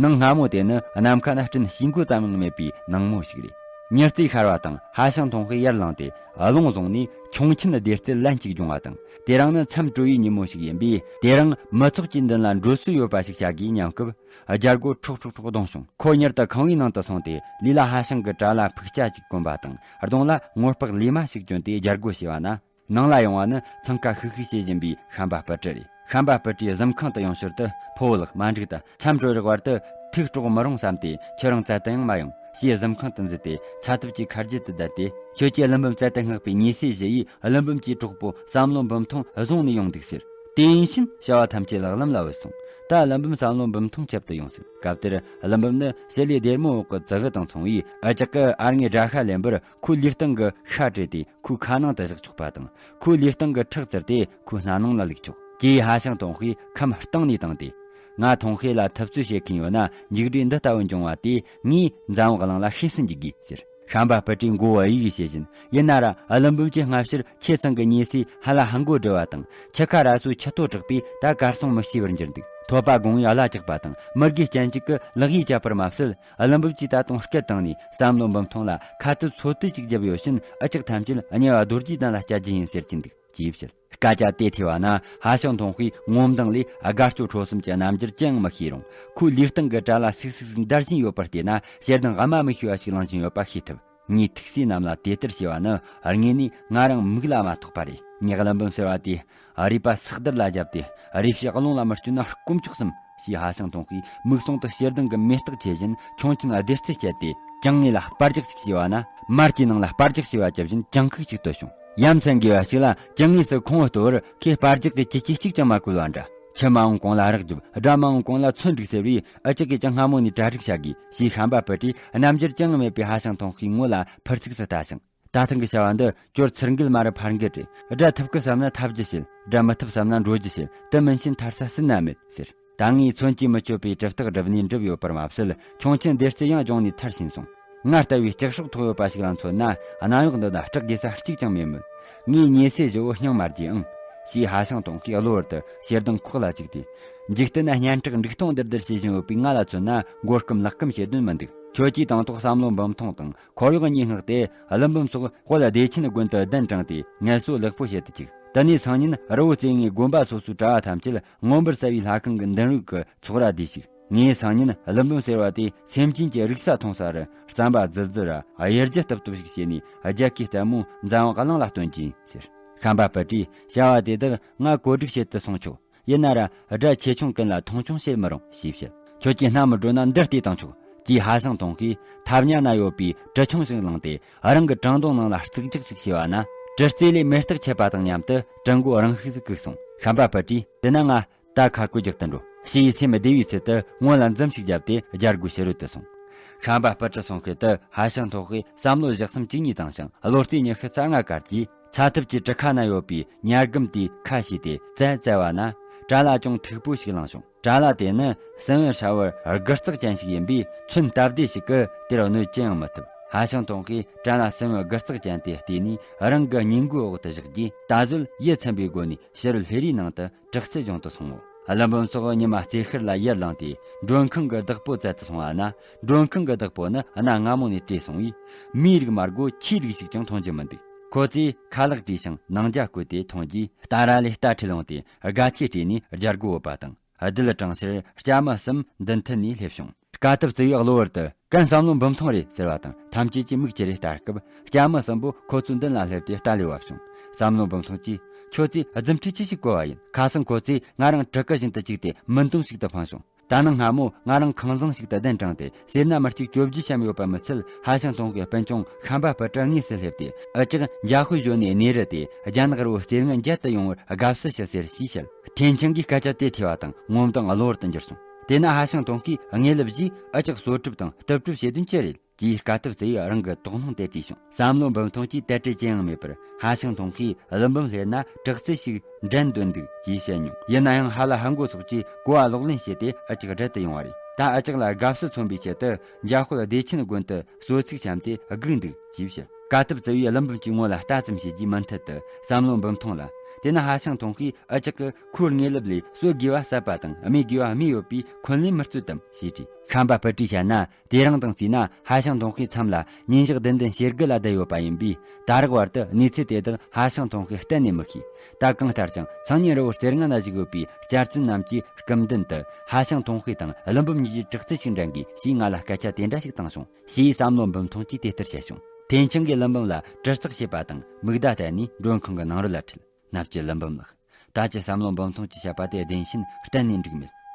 ནངས་སྔ་མོ་དེ་ནི་ནམ་མཁའ་ན་སྤྲིན་ཞིག་མགོ་ཙམ་ཡང་མེད་པའི་ནངས་མོ་ཞིག་རེད། ཉི་རྩེ་ཤར་བ་དང་ཧ་ཤང་ཐོང་ཁའི་ཡར་ལངས་ཏེ། རླུང་བཟུང་ནས་ཁྱུང་ཆེན་སྡེར་རྩེ་ལན་གཅིག་སྦྱོང་བ་དང་། དེ་རིང་ནི་མཚམས་གྲོལ་བའི་ཉིན་མོ་ཞིག་ཡིན་པས། དེ་རིང་མི་ཚོགས་ཀྱི་མདུན་ལ་འགྲོ་སྲོལ་ཡོད་པ་ཞིག་བྱ་དགོས་སྙམ་སྐབས། རྒྱལ་སྒོ་ཁྲོག་ཁྲོག་ཁྲོག་བརྡུངས་བྱུང་། ཁོ་མྱུར་དུ་ཁང་བའི་ནང་དུ་སོང་སྟེ། ལུས་ལ་ཧ་ཤང་གི་གྲྭ་ལྭ་ཕུག་སྐྱ་གཅིག་གོན་པ་དང་། གདོང་ལ་ངོ་སྤགས་ལས་མ་ཞིག་གྱོན་ཏེ་རྒྱལ་སྒོ་ཕྱེ་བ་ན། ནང་ལ་ཡོང་བ་ནི་འཚང་ཁ་ཤིག་ཤིག་བྱེད་བཞིན་པའི་ཤམ་པ་སྤུ་གྲི་རེད། ཤམ་པ་སྤུ་གྲིས་གཟིམ་ཁང་དུ་ཡོང་ཞོར་དུ། ཕོ་བོ་ལགས། མ་འགྲིག་ད། མཚམས་གྲོལ་རག་བར་དུ་ཐུགས་དཀྲོག་མི་རུང་བསམ་སྟེ། ཁྱེད་རང་བཙལ་དུ་ཡང་མ་ཡོང་། ཞེས་གཟིམ་ཁང་དུ་འཛུལ་ཏེ་ཚ་ཐབ་ཀྱི་ཁ་རྒྱུད་དུ་བསྡད་དེ། ཁྱོད་ཀྱིས་ཀླུ་འབུམ་བཙལ་དུ་མངགས་པའི་ཉེས་སྲས་བཞི་ཡིས་ཀླུ་འབུམ་གྱི་གྲོགས་པོ་བསམ་བློ་འབུམ་ཐོང་བཟུང་ནས་ཡོང་འདུག་ཟེར། དེ་ཡིན་ཕྱིན་བྱ་བ་ཐམས་ཅད་ལག་ལམ་ལ་བུད་སོང་། ད་ཀླུ་འབུམ་བསམ་བློ་འབུམ་ཐོང་ཁྱབ་ཏུ་ཡོང་སྲིད། སྐབས་དེར་ཀླུ་འབུམ་ནི་ཞི་ལུའི་སྡེར་མོ་འོག་གི་ཙི་གུ་དང་མཚུངས་པས། འུ་ཅག་གི་ཨར་ངའི་དགྲ་ཤ་ལེན་པར་ཁོའི་ལུས་སྟེང་གི་ཤ་བྲེགས་ཏེ་ཁོའི་ཁ་ནང་དུ་བཞག་ཆོག་པ་དང་། ཁོའི་ལུས་སྟེང་གི་ཁྲག་བཙིར་ཏེ་ཁོའི་སྣ་ནང་ལ་བླུགས་ཆོག་ཅེས་ཧ་ཤང་ཐོང་ཁའི་ཁམས་གཏིང་ནས་བཏང་སྟེ། ང་ཐོང་ཁའི་ལ་ཐུབ་ཚོད་བྱེད་མཁན་ཡོད་ན། མཇུག་འབྲས་འདི་ལྟ་བུ་འབྱུང་བ་དེ་ངས་འཛམ་བུ་གླིང་ལ་ཤེས་སུ་འཇུག་དགོས་ཟེར། ཤམ་པ་སྤུ་གྲིས་མགོ་བོ་གཡུག་གཡུག་བྱེད་བཞིན། ཡིན་ན་ར་ཀླུ་འབུམ་གྱིས་སྔ་ཕྱིར་ཁྱེད་ཚང་གི་ཉེས་སའི་ཧ་ལ་ཧ་མགོ་སྒྲུབ་པ་དང་། ཁྱི་ཁ་ར་སོའི་ཁྱི་ཐོ་དྲག་པས་ད་གར་སོང་མི་ཤེས་པར་འགྱུར་འདུག་ཐོད་པ་དགུང་བའི་བརླ་བཅག་པ་དང་། མི་དགེ་སྤྱན་གཅིག་གི་ལག་གཡས་བཅད་པར་མ་ཟད། ཀླུ་འབུམ་གྱིས་ད་དུང་སྐད་བཏང་ནས་བསམ་བློ་འབུམ་ཐོང་ལ་ཁ་གཏད་ཚོད་ལྟ་ཅིག་བརྒྱབ་ཡོད་ཕྱིན། འུ་ཅག་ཐམས་ཅད་དམྱལ་བ་རྡོ་རྗེ་གདན་ལ་བསྐྱལ་རྒྱུ་ཡིན་ཟེར་གྱིན་འདུག་ཅེས་བཤད། སྐད་ཆ་དེ་ཐོས་པ་ན། ཧ་ཤང་ཐོང་ཁའི་ངོ་མདངས་ལས་དགའ་སྐྱོ་ཁྲོ་གསུམ་གྱི་རྣམ་འགྱུར་ཅི་ཡང་མི་ཤེས་རུང་། ཁོའི་ལུས་སྟེང་གི་གྲྭ་ལྭ་སིག་སིག་འདར་བཞིན་ཡོད་པར་བལྟས་ན། ཞེ་སྡང་ཨ་མ་མི་ཤེས་པ་ཞིག་ལངས་བཞིན་ཡོད་པ་ཤེས་ཐུབ། ངའི་ཐུགས་སྲས་རྣམས་ལ་དེ་ལྟར་བྱས་པ་ནི། དངོས་ནས་ང་རང་མིག་ལ་མ་ཐོགས་པ་རེད། ངས་ཀླུ་འབུམ་ཟེར་བ་དེ་རུས་པ་སག་སྡེར་ལ་བརྒྱབ་སྟེ། རུས་ཕྱེ་རླུང་ལ་མི་བསྐྱོན་ན་སྐོམ་ཆོག་བསམ། ཞེས་ཧ་ཤང་ཐོང་ཁའི་མིག་ཟུང་དུ་ཞེ་སྡང་གི་མེ་སྟག་འཁྱིལ་བཞིན། ཁྱུང་ཆེན་སྡེར་རྩེ་བཅད་དེ། གྱང་ངོས་ལ་སྤར་རྒྱག་ཅིག་བྱས་པ་ན། མར་གྱི་ནང་ལ་སྤར་རྒྱག་བྱས་པ་བཅད་བཞིན་གྱང་ཁུག་ཅིག་བཏོད་བྱུང་། ཡ་མཚན་དགོས་པ་ཞིག་ལ། གྱང་ངོས་སུ་ཁོང་བུ་གཏོར་བར་ཁོས་སྤར་རྒྱག་གི་ཁྱི་སྐྱེས་གཅིག་ཀྱང་མ་བཀོལ་བ་འདྲ། ཁྱི་མ་འོངས་གོང་ལ་རག་རྒྱུ། དགྲ་མ་འོངས་གོང་ལ་མཚོན་འགྲིག་ཟེར་བས། འུ་ཅག་གིས་ཀྱང་སྔ་མོ་ནས་གྲ་སྒྲིག་བྱ་དགོས། ཞེས་ཤམ་པ་སྤུ་གྲིས་རྣམ་འགྱུར་ཅང་མེད་པའི་ཧ་ཤང་ཐོང་ཁའི་ངོ་ལ་ཕུར་ཚུགས་སུ་ལྟ་ཞིང་། ད་ཐེངས་ཀྱི་བྱ་བ་འདི་ཅོར་ཚུར་འགུལ་མ་རུ་ཕར་འགུལ་རེད། དགྲ་ཐུབ་ཀི་བསམ་ན་འཐབ་རྒྱུ་བྱེད། དགྲ་མི་ཐུབ་བསམ་ན་འགྲོ་རྒྱུ་བྱེད། དེ་མིན་ཕྱིན་ཐར་ས་སྲིད་ན་མེད་ཟེར། ད་ངས་མཚོན་གྱིས་མི་ཆོད་པའི་གྲུབ་རྟགས་བསྒྲུབས་ནས་འགྲུབ་ཡོད་པར་མ་ཟད། ཁྱུང་ཆེན་སྡེར་རྩེ་ཡང་སྦྱོང་ནས་མཐར་ཕྱིན་སོང་། ང་ལྟ་བུའི་ལྕགས་སྲོག་ཐོགས་ཡོད་པ་ཞིག་ལ་མཚོན་ན། གནམ་འོག་འདི་ན་སྐྲག་དགོས་ས་གཅིག་ཀྱང་མེད་མོད། ངའི་ཉེ་སྲས་བཞི་བོ་སྙིང་མ་རྗེ་ཨང་། ཞེས་ཧ་ཤང་ཐོང་ཁའི་གློ་བུར་དུ་ཞེ་སྡང་ཁོག་ལ་བཅུག་སྟེ། འཇིག་རྟེན་ན་སྙན་གྲགས་འབྲུག་སྟོང་ལྡིར་ལྡིར་བྱེད་བཞིན་ཡོད་པའི་ང་ལ་མཚོན་ན། མགོ་སྐམ་ལག་སྐམ་བྱེད་དོན་མི་འདུག་ཁྱོད་ཀྱིས་དང་ཐོག་བསམ་བློ་འབུམ་ཐོང་དང་། འཁོར་གཡོག་གཉིས་མངགས་ཏེ། ཀླུ་འབུམ་སོགས་དཔལ་བདེ་ཆེན་དགོན་དུ་གདན་དྲངས་ཏེ། ངལ་གསོ་ལེགས་པོ་བྱེད་དུ་བཅུག་དེ་ནས་སང་ཉིན་རི་བོ་རྩེ་ལྔའི་དགོན་པ་སོ་སོའི་གྲྭ་བ་ཐམས་ཅད་མངོན་པར་གསལ་བའི་ལྷ་ཁང་གི་མདུན་རོལ་གྱི་ཚོགས་ར་བསྡུས་ཤིག། ངས་སང་ཉིན་ཀླུ་འབུམ་ཟེར་བ་དེ་སེམས་ཅན་གྱི་རིག་ས་མཐོང་ས་རུ་རྩམ་པ་རྫི་རྫི་ར་གཡེར་རྒྱུ་སྟབས་སྟབས་ཤིག་བྱས་ནས། རྒྱལ་ཁའི་ལྟད་མོ་འཛམ་བུ་གླིང་ལ་སྟོན་གྱིན་ཟེར། ཤམ་པ་སྤུ་གྲིས་བྱ་བ་དེ་དག་ང་བཀོད་སྒྲིག་བྱེད་དུ་སོང་ཆོག། ཡིན་ན་ར་དགྲ་ཆེ་ཆུང་ཀུན་ལ་མཐོང་ཆུང་བྱེད་མི་རུང་ཞེས་བཤད། ཁྱོད་ཀྱིས་སྣང་མི་སྒྲོལ་ན་འདིར་བལྟས་དང་ཆོག། ཅེས་ཧ་ཤང་ཐོང་ཁས་ཐབ་ཉག་ན་ཡོད་པའི་གྲི་ཆུང་ཞིག་བླངས་ཏེ། རང་གི་བྲང་རྡུང་ནང་ལ་རྩིག་རྒྱག་ཅིག་བྱས་པ་ན། གྲི་རྩེ་ལས་མེ་སྟག་ཆད་པ་དང་མཉམ་དུ་གྲི་མགོ་རང་ཤུགས་སུ་བཀུག་སོང་། ཤམ་པ་སྤུ་གྲིས། དེ་ན་ང་ད་ཁ་བཀོད་རྒྱག་ཏུ་འགྲོ། ཞེས་སེམས་བདེ་བའི་ཚུལ་དུ་སྔོན་ལ་འཛུམ་ཞིག་བརྒྱབ་སྟེ་རྒྱལ་སྒོའི་ཕྱི་རོལ་དུ་སོང་། ཤམ་པ་སྤུ་གྲི་སོང་ཁུལ་དུ་ཧ་ཤང་ཐོང་ཁས་བསམ་བློ་བཞག་མཚམས་གཅིག་གཉིས་བཏང་ཞིང་། བློ་རྩེ་གཉིས་ཤུགས་རྩ་ལྔ་བཀར་གྱིས། ཚ་ཐབ་ཀྱི་གྲུ་ཁ་ན་ཡོད་པའི་ཉ་སྒམ་དེའི་ཁ་ཕྱེས་ཏེ་བཙལ་བཙལ་བ་ན། གྲྭ་ལྭ་ཅུང་མཐུག་པོ་ཞིག་བླངས་བྱུང་། གྲྭ་ལྭ་དེ་ནི་སྲིན་བལ་ཧྲ་བོར་དགུ་རྩེག་ཅན་ཞིག་ཡིན་པས། མཚོན་སྟབས་བདེ་ཞིག་གིས་དེར་གནོད་ཅི་ཡང་མི་ཐུབ། ཧ་ཤང་ཐོང་ཁས་གྲྭ་ལྭ་སྲིན་བལ་དགུ་རྩེག་ཅན་དེ་བལྟས་ནས། རང་གི་སྙིང་མགོའི་འོག་ཏུ་བཞག་རྗེས། ད་གཟོད་ཡིད་ཚིམ་པའི་སྒོ་ནས་ཕྱི་རོལ་ལྷས་རའི་ནང་དུ་དྲག་རྩལ་སྦྱོང་དུ་སོང་ངོ་། ཀླུ་འབུམ་སོགས་ཉི་མ་རྩེ་ཤར་ལ་ཡར་ལངས་ཏེ། མགྲོན་ཁང་གི་བདག་པོ་བཙལ་དུ་སོང་བ་ན། མགྲོན་ཁང་གི་བདག་པོ་ནི་གནའ་སྔ་མོ་ནས་བྲོས་སོང་བས། མིའི་རིགས་མ་དགོས་ཆུའི་རིགས་ཤིག་ཀྱང་མཐོང་རྒྱུ་མི་འདུག། ཁོ་ཚོས་ཁ་ལག་བཀྲུས་ཤིང་ནང་ཇ་བསྐོལ་ཏེ་འཐུང་རྗེས། རྟ་ར་ལས་རྟ་ཁྲིད་ལོངས་ཏེ། སྒ་ཆས་སྤྲས་ནས་རྒྱལ་སྒོ་བུད་པ་དང་། རྡུལ་གྲང་སེར་སྐྱ་མི་གསུམ་མདུན་མཐུད་ནས་སླེབས་བྱུང་། དཀའ་ཐུབ་བརྩེ་བའི་གློ་བུར་དུ། གན་བསམ་བློ་འབུམ་ཐོང་རེད་ཟེར་བ་དང་། ཐམས་ཅད་ཀྱིས་མིག་ཅེ་རེ་ལྟ་སྐབས། སྐྱ་མི་གསུམ་པོ་ཁོ་ཚོའི་མདུན་ལ་སླེབས་ཏེ་རྟ་ལས་བབས་བྱུང་། བསམ་བློ་འབུམ་ཐོང་གིས། ཁྱོད་ཚོས་རྫུ་འཕྲུལ་ཅི་ཞིག་བཀོལ་བ་ཡིན། ཁ་སང་ཁོ་ཚོས་ང་རང་གྲི་གུ་བཞིན་དུ་བཅུག་སྟེ་མུན་དོང་ཞིག་ཏུ་འཕངས་བྱུང་། ད་ནངས་སྔ་མོ་ང་རང་ཁང་བཟང་ཞིག་ཏུ་གདན་དྲངས་ཏེ། སེར་སྣ་མི་གཅིག་བཅོ་བརྒྱད་བཤམས་ཡོད་པ་མི་ཚད། ཧ་ཤང་ཐོང་གི་སྤུན་ཆུང་ཤམ་པ་སྤུ་གྲི་དངོས་སུ་སླེབས་ཏེ། འུ་ཅག་འཇའ་ཧུད་གཞོན་ནུའི་གནས་རི་དེ་རྒྱ་ནག་རི་བོ་རྩེ་ལྔ་མཇལ་དུ་ཡོང་བར་དགའ་བསུ་ཞུ་ཟེར་ཞེས་བཤད། ཐེན་ཆང་གིས་སྐད་ཆ་དེ་ཐོས་པ་དང་ངོ་མདངས་གློ་བུར་དུ་འགྱུར་སོང་། དེས་ན་ཧ་ཤང་ཐོང་གིས་དངོས་ལབ་བཞིས། འུ་ཅག་གསོད་གྲུབ་དང་གཏུབ་གྲུབ་བྱེད་དོན་ཅི་རེད། ཅེས་དཀའ་ཐུབ་བརྩེ་བས་རང་གི་དོགས་སྣང་དེ་དྲིས་བྱུང་། བསམ་བློ་འབུམ་ཐོང་གིས་དལ་བྲེལ་ཅི་ཡང་མེད་པར། ཧ་ཤང་ཐོང་ཁས་ཀླུ་འབུམ་སླེབས་ན་དྲག་རྩལ་ཞིག་འགྲན་འདོད་འདུག་ཅེས་བཤད་མྱོང་། ཡིན་ན་ཡང་ཧ་ལ་ཧ་མགོ་སོགས་ཀྱིས་གོ་བ་ལོག་ལེན་བྱས་ཏེ་འུ་ཅག་བསྒྲལ་དུ་ཡོང་བ་རེད། ད་འུ་ཅག་ལ་དགའ་བསུ་མཚོན་པའི་ཆེད་དུ་འཇའ་ཧུད་བདེ་ཆེན་དགོན་དུ་གསོལ་ཚིགས་བཤམས་ཏེ་སྒུག་འདུག་ཅེས་བཤད། དཀའ་ཐུབ་བརྩེ་བས་ཀླུ་འབུམ་གྱི་ངོ་ལ་ལྟ་ཙམ་བྱས་རྗེས་མུ་མཐུད་དུ་བསམ་བློ་འབུམ་ཐོང་ལ། དེ་ན་ཧ་ཤང་ཐོང་གིས་འུ་ཅག་གི་ཁོའི་དངོས་ལབ་ལས་གསོད་དགོས་པ་གསར་པ་དང་རྨས་དགོས་པ་རྨས་ཡོད་པས་འཁོན་ལན་མི་རྩོད་དམ་ཞེས་དྲིས། ཤམ་པ་སྤུ་གྲིས་བཤད་ན། དེ་རིང་དང་བརྩིས་ན་ཧ་ཤང་ཐོང་ཁའི་མཚམས་ལ་ཉིན་ཞག་བདུན་བདུན་ཞེ་དགུ་ལ་བསྡད་ཡོད་པ་ཡིན་པས། ད་རག་བར་དུ་གནས་ཚུལ་དེ་དག་ཧ་ཤང་ཐོང་ཁས་གཏན་ནས་མི་ཤེས། ད་གང་ལྟར་ཀྱང་སང་ཉིན་རི་བོ་རྩེ་ལྔ་ན་བཞུགས་ཡོད་པའི་སྐྱ་རྩིན་རྣམས་ཀྱི་སྐུ་མདུན་དུ་ཧ་ཤང་ཐོང་ཁའི་དང་ཀླུ་འབུམ་གཉིས་ཀྱི་དྲག་རྩལ་ཞིག་འགྲན་དགོས་ཞེས་ང་ལ་སྐད་ཆ་དེ་འདྲ་ཞིག་བཏང་བྱུང་། ཞེས་བསམ་བློ་འབུམ་ཐོང་གིས་དེ་ལྟར་བཤད་བྱུང་། ཐེན་ཆང་གིས་ཀླུ་འབུམ་ལ་གྲི་རྩེག་བྱས་པ་དང་མིག་བརྡ་བསྟན་ནས་མགྲོན་ཁང་གི་ནང་རོལ་ལ་ཁྲིད། ནབ་ཀྱི་ཀླུ་འབུམ་ལགས། ད་ཀྱི་བསམ་བློ་འབུམ་ཐོང་གིས་བཤད་པ་དེ་བདེན་ཕྱིན་གཏན་ནས་འགྲིག་མེད།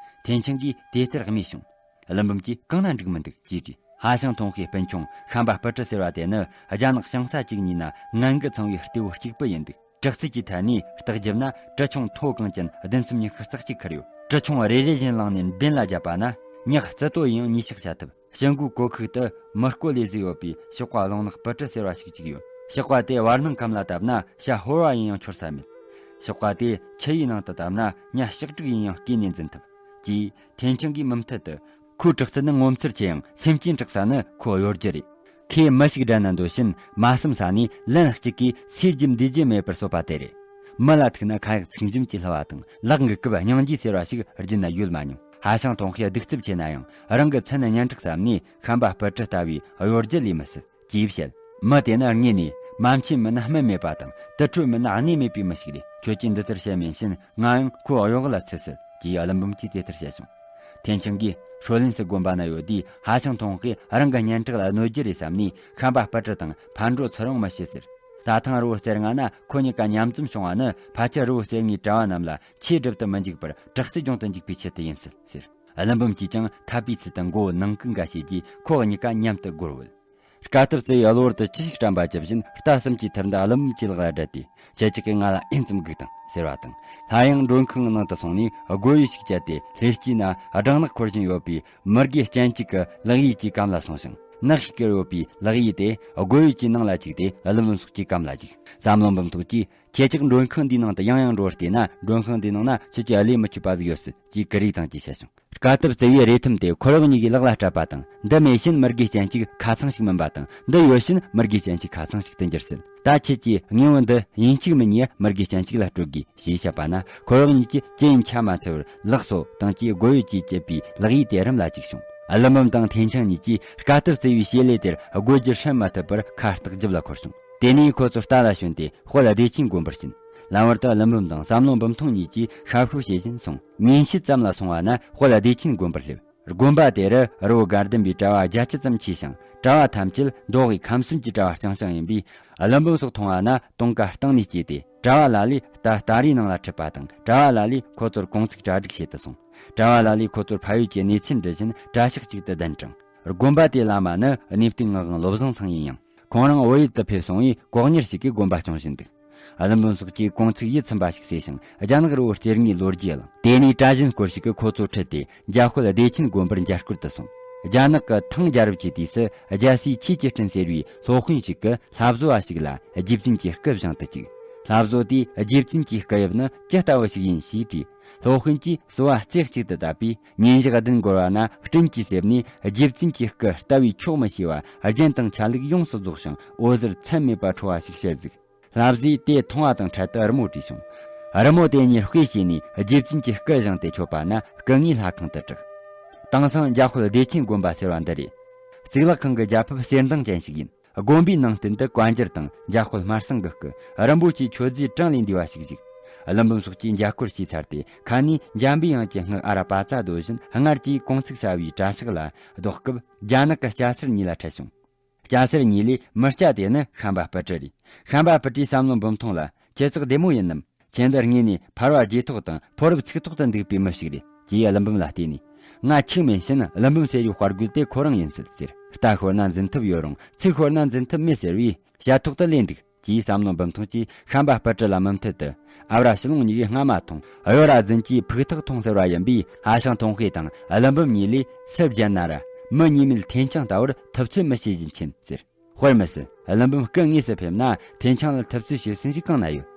ཐེན་ཆང་གིས་དེ་ལྟར་སྨྲས་བྱུང་། ཀླུ་འབུམ་གྱིས་གང་ན་འགྲིག་མི་འདུག་ཅེས་དྲིས། ཧ་ཤང་ཐོང་ཁའི་སྤུན་ཆུང་ཤམ་པ་སྤུ་གྲི་ཟེར་བ་དེ་ནི་རྒྱ་ནག་ཞིང་ས་བཅུ་གཉིས་ན་ངན་དགུ་ཚང་བའི་གཏེ་བོ་གཅིག་པུ་ཡིན་འདུག། དྲག་རྩལ་གྱི་ཐད་ནས་བརྟག་བརྒྱབ་ན། གྲི་ཆུང་མཐོ་གང་ཅན་བདུན་གསུམ་ཉི་ཤུ་རྩ་གཅིག་ཁུར་ཡོད། གྲི་ཆུང་རེ་རེ་བཞིན་བླངས་ནས་འབེན་ལ་བརྒྱབ་པ་ན། ཉག་རྩི་ཏོ་ཡིན་ཡང་ཉིས་ཤུག་བྱ་ཐུབ། ཕྱི་མགོའི་གོ་ཁུག་ཏུ་མི་རྐོ་ལས་བཟོས་ཡོད་པའི་ཕྱག་པ་རླུང་ནག་སྤུ་གྲི་ཟེར་བ་ཞིག་ཅིག་ཡོད། ཕྱག་པ་དེ་བར་སྣང་ཁམས་ལ་བཏབ་ན་བྱ་ཧོར་བ་ཡིན་ཡང་འཆོར་ས་མེད། ཕྱག་པ་དེ་ཆུ་ཡི་ནང་དུ་བཏབ་ན་ཉ་ལྕགས་དྲུག་ཡིན་ཡང་སྐེ་ནས་འཛིན་ཐུབ། ཅེས་ཐེན་ཆང་གིས་མུ་མཐུད་དུ། ཁོའི་དྲག་རྩལ་ནི་ངོ་མཚར་ཆེ་ཡང་སེམས་ཅན་དྲག་ས་ནི་ཁོའི་གཡོ་སྒྱུ་རེད། ཁོས་མི་ཞིག་འགྲན་ན་འདོད་བཞིན་མ་བསམ་ས་ནས་ལན་གཅིག་གིས་སུས་རྒྱུ་འདུས་རྒྱུ་མེད་པར་གསོད་པ་དེ་རེད། མི་ལ་ཐུག་ན་ཁ་ཡག་ཚིག་འཇམ་གྱིས་ལྷུ་བ་དང་ལག་འགུལ་སྐབས་སྙིང་རྗེ་ཟེར་བ་ཞིག་རྒྱུད་ན་ཡོད་མ་མྱོང་། ཧ་ཤང་ཐོང་ཁས་གདུག་རྩུབ་ཆེ་ན་ཡང་རང་གི་མཚན་ནི་སྙན་གྲགས་བསམ་ནས་ཤམ་པ་སྤུ་གྲི་ལྟ་བུའི་གཡོ་སྒྱུ་ལས་མི་སྲིད། ཅེས་བཤད། མི་དེ་ནི་དངོས་ནས་མ་མཁྱེན་མིན་ན་སྨིན་མེད་པ་དང་དུར་ཁྲོད་མིན་ན་གནས་མེད་པའི་མི་ཞིག་རེད། ཁྱོད་ཀྱིས་འདི་ལྟར་བཤད་མིན་ཕྱིན་ང་ཡང་ཁོའི་གཡོ་འོག་ལ་ཚུད་སྲིད། ཅེས་ཀླུ་འབུམ་གྱིས་དེ་ལྟར་བཤད་བྱུང་། ཐེན་ཆང་གིས་ཧྲོ་ལིན་སི་དགོན་པ་ན་ཡོད་དུས་ཧ་ཤང་ཐོང་ཁས་རང་གི་སྙན་གྲགས་ལ་གནོད་རྒྱུ་རེད་བསམ་ནས་ཤམ་པ་སྤུ་གྲི་དང་ཕར་འགྲོ་ཚུར་འོང་མི་བྱེད་ཟེར། ད་ཐེངས་རི་བོ་རྩེ་ལྔ་ན་ཁོ་གཉིས་ཀ་མཉམ་འཛོམས་བྱུང་བ་ནི་ཕལ་ཆེར་རི་བོ་རྩེ་ལྔའི་གྲྭ་བ་རྣམས་ལ་ཆོས་སྒྲུབ་ཏུ་མི་འཇུག་པར་དྲག་རྩལ་སྦྱོང་དུ་འཇུག་པའི་ཆེད་དུ་ཡིན་སྲིད་ཟེར། ཀླུ་འབུམ་གྱིས་ཀྱང་འཐད་པའི་ཚུལ་དུ་མགོ་བོ་ནང་བཀུག་འགའ་བྱས་རྗེས་ཁོ་གཉིས་ཀ་མཉམ་དུ་སྒོར་བུད། དཀའ་ཐུབ་བརྩེ་བའི་གློ་བུར་དུ་ཅི་ཞིག་དྲན་པ་ཇི་བཞིན་རྟ་གསུམ་གྱི་ཐུར་མདའ་ཀླུ་འབུམ་གྱི་ལག་ལ་སྦྲེལ་ཏེ། ཁྱེད་ཅག་གིས་ང་ལ་ཨེན་ཙམ་སྒུག་དང་ཟེར་བ་དང་། སླར་ཡང་མགྲོན་ཁང་ནང་དུ་སོང་ནས་སྒོ་ཡོལ་ཞིག་བཅད་དེ་ལྷས་སྐྱིད་ན་སྦྲང་ནག་འཁོར་བཞིན་ཡོད་པའི་མི་དགེ་སྤྱན་གཅིག་གི་ལག་གཡས་ཀྱི་གམ་ལ་སོང་ཞིང་། ནག་ཞིག་གེར་ཡོད་པའི་ལག་གཡས་དེ་སྒོ་ཡོལ་གྱི་ནང་ལ་བཅུག་སྟེ་ཀླུ་འབུམ་སོགས་ཀྱི་གམ་ལ་བཅུག། བསམ་བློ་འབུམ་ཐོང་གིས། ཁྱེད་ཅག་མགྲོན་ཁང་འདིའི་ནང་དུ་ཡང་ཡང་འགྲོ་བར་བལྟས་ན། མགྲོན་ཁང་འདིའི་ནང་ན་ཁྱེད་ཀྱི་བློས་མི་ཆོད་པ་ཟིག་ཡོད་སྲིད། ཅེས་ཀུ་རེ་དང་བཅས་བཤད་བྱུང་། དཀའ་ཐུབ་བརྩེ་བའི་རས་ཐུམ་དེ་ཁོ་རང་གཉིས་ཀྱི་ལག་ལ་སྤྲད་པ་དང་། འདི་མེད་ཕྱིན་མི་དགེ་སྤྱན་གཅིག་ཁ་ཚང་ཞིག་མིན་པ་དང་། འདི་ཡོད་ཕྱིན་མི་དགེ་སྤྱན་གཅིག་ཁ་ཚང་ཞིག་ཏུ་འགྱུར་སྲིད། ད་ཁྱེད་ཀྱིས་དངོས་པོ་འདི་ཡིན་གཅིག་མིན་གཉིས་མི་དགེ་སྤྱན་གཅིག་ལ་སྤྲོད་དགོས། ཞེས་བཤད་པ་ན། ཁོ་རང་གཉིས་ཀྱིས་ཅི་ཡིན་ཆ་མ་འཚལ་བར་ལགས་སོ་དང་བཅས་སྒོ་ཡོལ་གྱིས་བཅད་པའི་ལག་གཡས་དེ་རུམ་ལ་བཅུག་བྱུང་། ཀླུ་འབུམ་དང་ཐེན་ཆང་གཉིས་ཀྱིས་དཀའ་ཐུབ་བརྩེ་བའི་བྱེད་ལས་དེར་དགོད་རྒྱུ་ཧྲན་མ་ཐུབ་པར་ཁ་བཏགས་རྒྱབ་ལ་འཁོར་བྱུང་། དེ་ནས་ཁོ་ཚོ་རྟ་ལ་ཞོན་ཏེ་དཔལ་བདེ་ཆེན་དགོན་པར་ཕྱིན། ལམ་བར་དུ་ཀླུ་འབུམ་དང་བསམ་བློ་འབུམ་ཐོང་གཉིས་ཀྱིས་ཤ་ཤོ་བྱེད་བཞིན་སོང་། ཉིན་ཕྱེད་ཙམ་ལ་སོང་བ་ན་དཔལ་བདེ་ཆེན་དགོན་པར་སླེབས། དགོན་པ་དེ་རུ་རི་བོ་དགའ་ལྡན་པའི་གྲྭ་བ་བརྒྱད་ཅུ་ཙམ་མཆིས་ཤིང་། གྲྭ་བ་ཐམས་ཅད་མདོ་དབུས་ཁམས་གསུམ་གྱི་གྲྭ་བ་རྐྱང་རྐྱང་ཡིན་པས། ཀླུ་འབུམ་སོགས་མཐོང་བ་ན་དུང་དཀར་གཏིང་ནས་སྐྱེས་ཏེ། གྲྭ་བ་ལ་ལས་རྟ་སྟ་རེའི་ནང་ལ་ཁྲིད་པ་དང་། གྲྭ་བ་ལ་ལས་ཁོ་ཚོར་གུང་ཚིགས་གྲ་སྒྲིག་བྱེད་དུ་སོང་། གྲྭ་བ་ལ་ལས་ཁོ་ཚོར་ཕ་ཡུལ་གྱི་གནས་ཚུལ་འདྲི་བཞིན་གྲྭ་ཤག་ཅིག་ཏུ་གདན་དྲངས། དགོན་པ་དེའི་བླ་མ་ནི་གནས་བརྟན་ངག་དབང་བློ་བཟང་ཚང་ཡིན་ཡང་། ཁོང་རང་བོད་ཡུལ་དུ་ཕེབས་སོང་བས་ལྐོག་ཉར་ཞིག་གིས་དགོན་པ་སྐྱོང་བཞིན་འདུག། ཀླུ་འབུམ་སོགས་ཀྱིས་གུང་ཚིགས་ཡིད་ཚིམ་པ་ཞིག་གསོས་ཤིང་། རྒྱ་ནག་རི་བོ་རྩེ་ལྔའི་ལོ་རྒྱུས་བླངས། དེ་ནས་གྲྭ་གཞོན་སྐོར་ཞིག་གིས་ཁོ་ཚོ་ཁྲིད་དེ་འཇམ་དཔལ་བདེ་ཆེན་དགོན་པར་མཇལ་སྐོར་དུ་སོང་། རྒྱ་ནག་གི་ཐང་རྒྱལ་རབས་ཀྱི་དུས་སུ་རྒྱལ་སྲས་ཆོས་ཀྱི་སྤྲིན་ཟེར་བའི་སློབ་དཔོན་ཞིག་གིས་ལྷ་བཟོ་བ་ཞིག་ལ་རྗེ་བཙུན་གྱི་སྐུ་བཞེངས་དུ་བཅུག། ལྷ་བཟོ་དེས་རྗེ་བཙུན་གྱི་སྐུ་དབྱིབས་ནི་ཅི་ལྟ་བུ་ཞིག་ཡིན་ཞེས་དྲིས། སློབ་དཔོན་གྱིས་གསོལ་བ་རྩེ་གཅིག་ཏུ་བཏབ་པས། ཉིན་ཞག་བདུན་འགོར་བ་ན་སྤྲིན་གྱིས་བསྲེབས་ནས། རྗེ་བཙུན་གྱི་སྐུ་ལྟ་བས་ཆོག་མི་ཤེས་པ་རྒྱན་དང་ཆ་ལུགས་ཡོངས་སུ་རྫོགས་ཤིང་འོད་ཟེར་ཚད་མེད་པ་འཕྲོ་བ་ཞིག་བཤད་གཟིགས། ལྷ་བཟོས་དེ་མཐོང་བ་དང་འཕྲལ་དུ་རི་མོ་བྲིས་བྱུང་། རི་མོ་དེ་ཉིད་དཔེ་བྱས་ནས་རྗེ་བཙུན་གྱི་སྐུ་བཞེངས་ཏེ་མཆོད་པ་ན་སྐུ་ངོས་ལྷ་ཁང་དུ་གྲགས། དེང་སང་འཇམ་དཔལ་བདེ་ཆེན་དགོན་པ་ཟེར་བ་འདི་རེད། གཙུག་ལག་ཁང་གི་རྒྱ་ཕིབས་གསེར་མདངས་ཅན་ཞིག་ཡིན། དགོན་པའི་ནང་སྟེང་དུ་བཀའ་འགྱུར་དང་འཇམ་དཔལ་སྨྲ་སེང་གི་སྐུ། རིན་པོ་ཆེའི་མཆོད་རྫས་གྲངས་ལས་འདས་པ་ཞིག་བཞུགས། ཀླུ་འབུམ་སོགས་ཀྱིས་མཇལ་སྐོར་བྱས་ཚར་ཏེ། ཁ་ནས་འཇམ་པའི་དབྱངས་ཀྱི་སྔགས་ཨ་ར་པ་ཙ་ཟློས་བཞིན་སྔར་གྱི་གུང་ཚིགས་ཟ་བའི་གྲྭ་ཤག་ལ་ལྡོག་སྐབས། རྒྱ་ནག་གི་སྐྱ་སེར་གཉིས་ལ་འཕྲད་བྱུང་། སྐྱ་སེར་གཉིས་ལས་མི་སྐྱ་དེ་ནི་ཤམ་པ་སྤུ་གྲི་རེད། ཤམ་པ་སྤུ་གྲིས་བསམ་བློ་འབུམ་ཐོང་ལ། ཁྱེད་ཅག་བདེ་མོ་ཡིན་ནམ། ཁྱེད་འདི་དངོས་ནས་ཕལ་བ་རྗེས་ཐོག་དང་ཕོ་རབ་ཚིག་ཐོག་ཏུ་འདུག་པའི་མི་ཞིག་རེད། ཅེས་ཀླུ་འབུམ་ལ་བལྟས་ནས། ང་ཆིག་མིན་ཕྱིན་ཀླུ་འབུམ་ཟེར་བའི་དཔའ་རྒོད་དེ་ཁོ་རང་ཡིན་སྲིད་ཟེར། རྟ་ཤོར་ན་འཛིན་ཐུབ་ཡོད་རུང་ཚིག་ཤོར་ན་འཛིན་ཐུབ་མེད་ཟེར་བས། ཞལ་ཐོག་ཏུ་ལས་འདུག། ཅེས་བསམ་བློ་འབུམ་ཐོང་གིས་ཤམ་པ་སྤུ་གྲི་ལ་མུ་མཐུད་དུ། ཨ་བྲ་ཕྱི་ལོང་གཉིས་ཀས་རྔ་མ་ཐོང་། གཡོ་ར་རྫུན་གྱིས་ཕུག་ཐག་ཐོང་ཟེར་བ་ཡིན་པས། ཧ་ཤང་ཐོང་ཤེས་དང་ཀླུ་འབུམ་གཉིས་ལས་སུ་བརྒྱན་ན་ར། མི་ཉེས་མེད་ཐེན་ཆང་ལྟ་བུར་ཐུབ་ཚོད་མི་བྱེད་བཞིན་ཕྱིན་ཟེར། དཔེར་མི་སྲིད། ཀླུ་འབུམ་སྐུ་དངོས་སུ་ཕེབས་ན་ཐེན་ཆང་ལ་ཐུབ་ཚོད་བྱེད་སྲིད་ཞིག་གང་ན་ཡོད།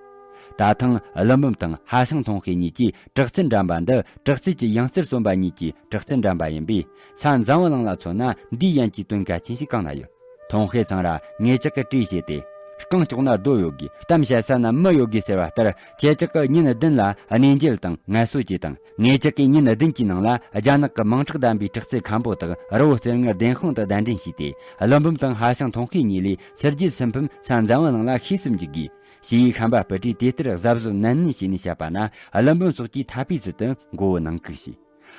ད་ཐེངས་ཀླུ་འབུམ་དང་ཧ་ཤང་ཐོང་ཤེས་གཉིས་ཀྱིས་དྲག་རྩལ་འགྲན་པ་འདི། དྲག་རྩལ་གྱི་ཡང་རྩེར་སོན་པ་གཉིས་ཀྱི་དྲག་རྩལ་འགྲན་པ་ཡིན་པས། ས་འཛམ་བུ་གླིང་ལ་མཚོན་ན་འདིའི་ཡན་གྱི་དོན་གལ་ཆེན་ཞིག་གང་ན་ཡོད། ཐོང་ཤེས་ཚང་ར་ངེད་ཅག་གི་གྲོས་བྱས་ཏེ། རྐང་ལྕོག་ན་རྡོ་ཡོད་དགོས། གཏམ་བཤད་ས་ན་མི་ཡོད་དགོས་ཟེར་བ་ལྟར། ཁྱེད་ཅག་གི་ཉིན་བདུན་ལ་གནས་མཇལ་དང་ངལ་གསོ་བྱས་དང་། ངེད་ཅག་གིས་ཉིན་བདུན་གྱི་ནང་ལ་རྒྱ་ནག་གི་མིང་གྲགས་ལྡན་པའི་དྲག་རྩལ་མཁན་པོ་དག་རི་བོ་རྩེ་ལྔར་བདེན་དཔང་དུ་གདན་འདྲེན་བྱས་ཏེ། ཀླུ་འབུམ་དང་ཧ་ཤང་ཐོང་ཤེས་གཉིས་ལས་སུ་རྒྱལ་སུ་ཕམ་ས་འཛམ་བུ་གླིང་ལ་ཤེས་སུ་འཇུག་དགོས། ཞེས་ཤམ་པ་སྤུ་གྲིས་དེ་ལྟར་གཟབ་གཟབ་ནན་ནན་བྱས་ནས་བཤད་པ་ན། ཀླུ་འབུམ་སོགས་ཀྱིས་ཐ་པའི་ཚུལ་དུ་མགོ་བོ་ནང་བཀུག་བྱས།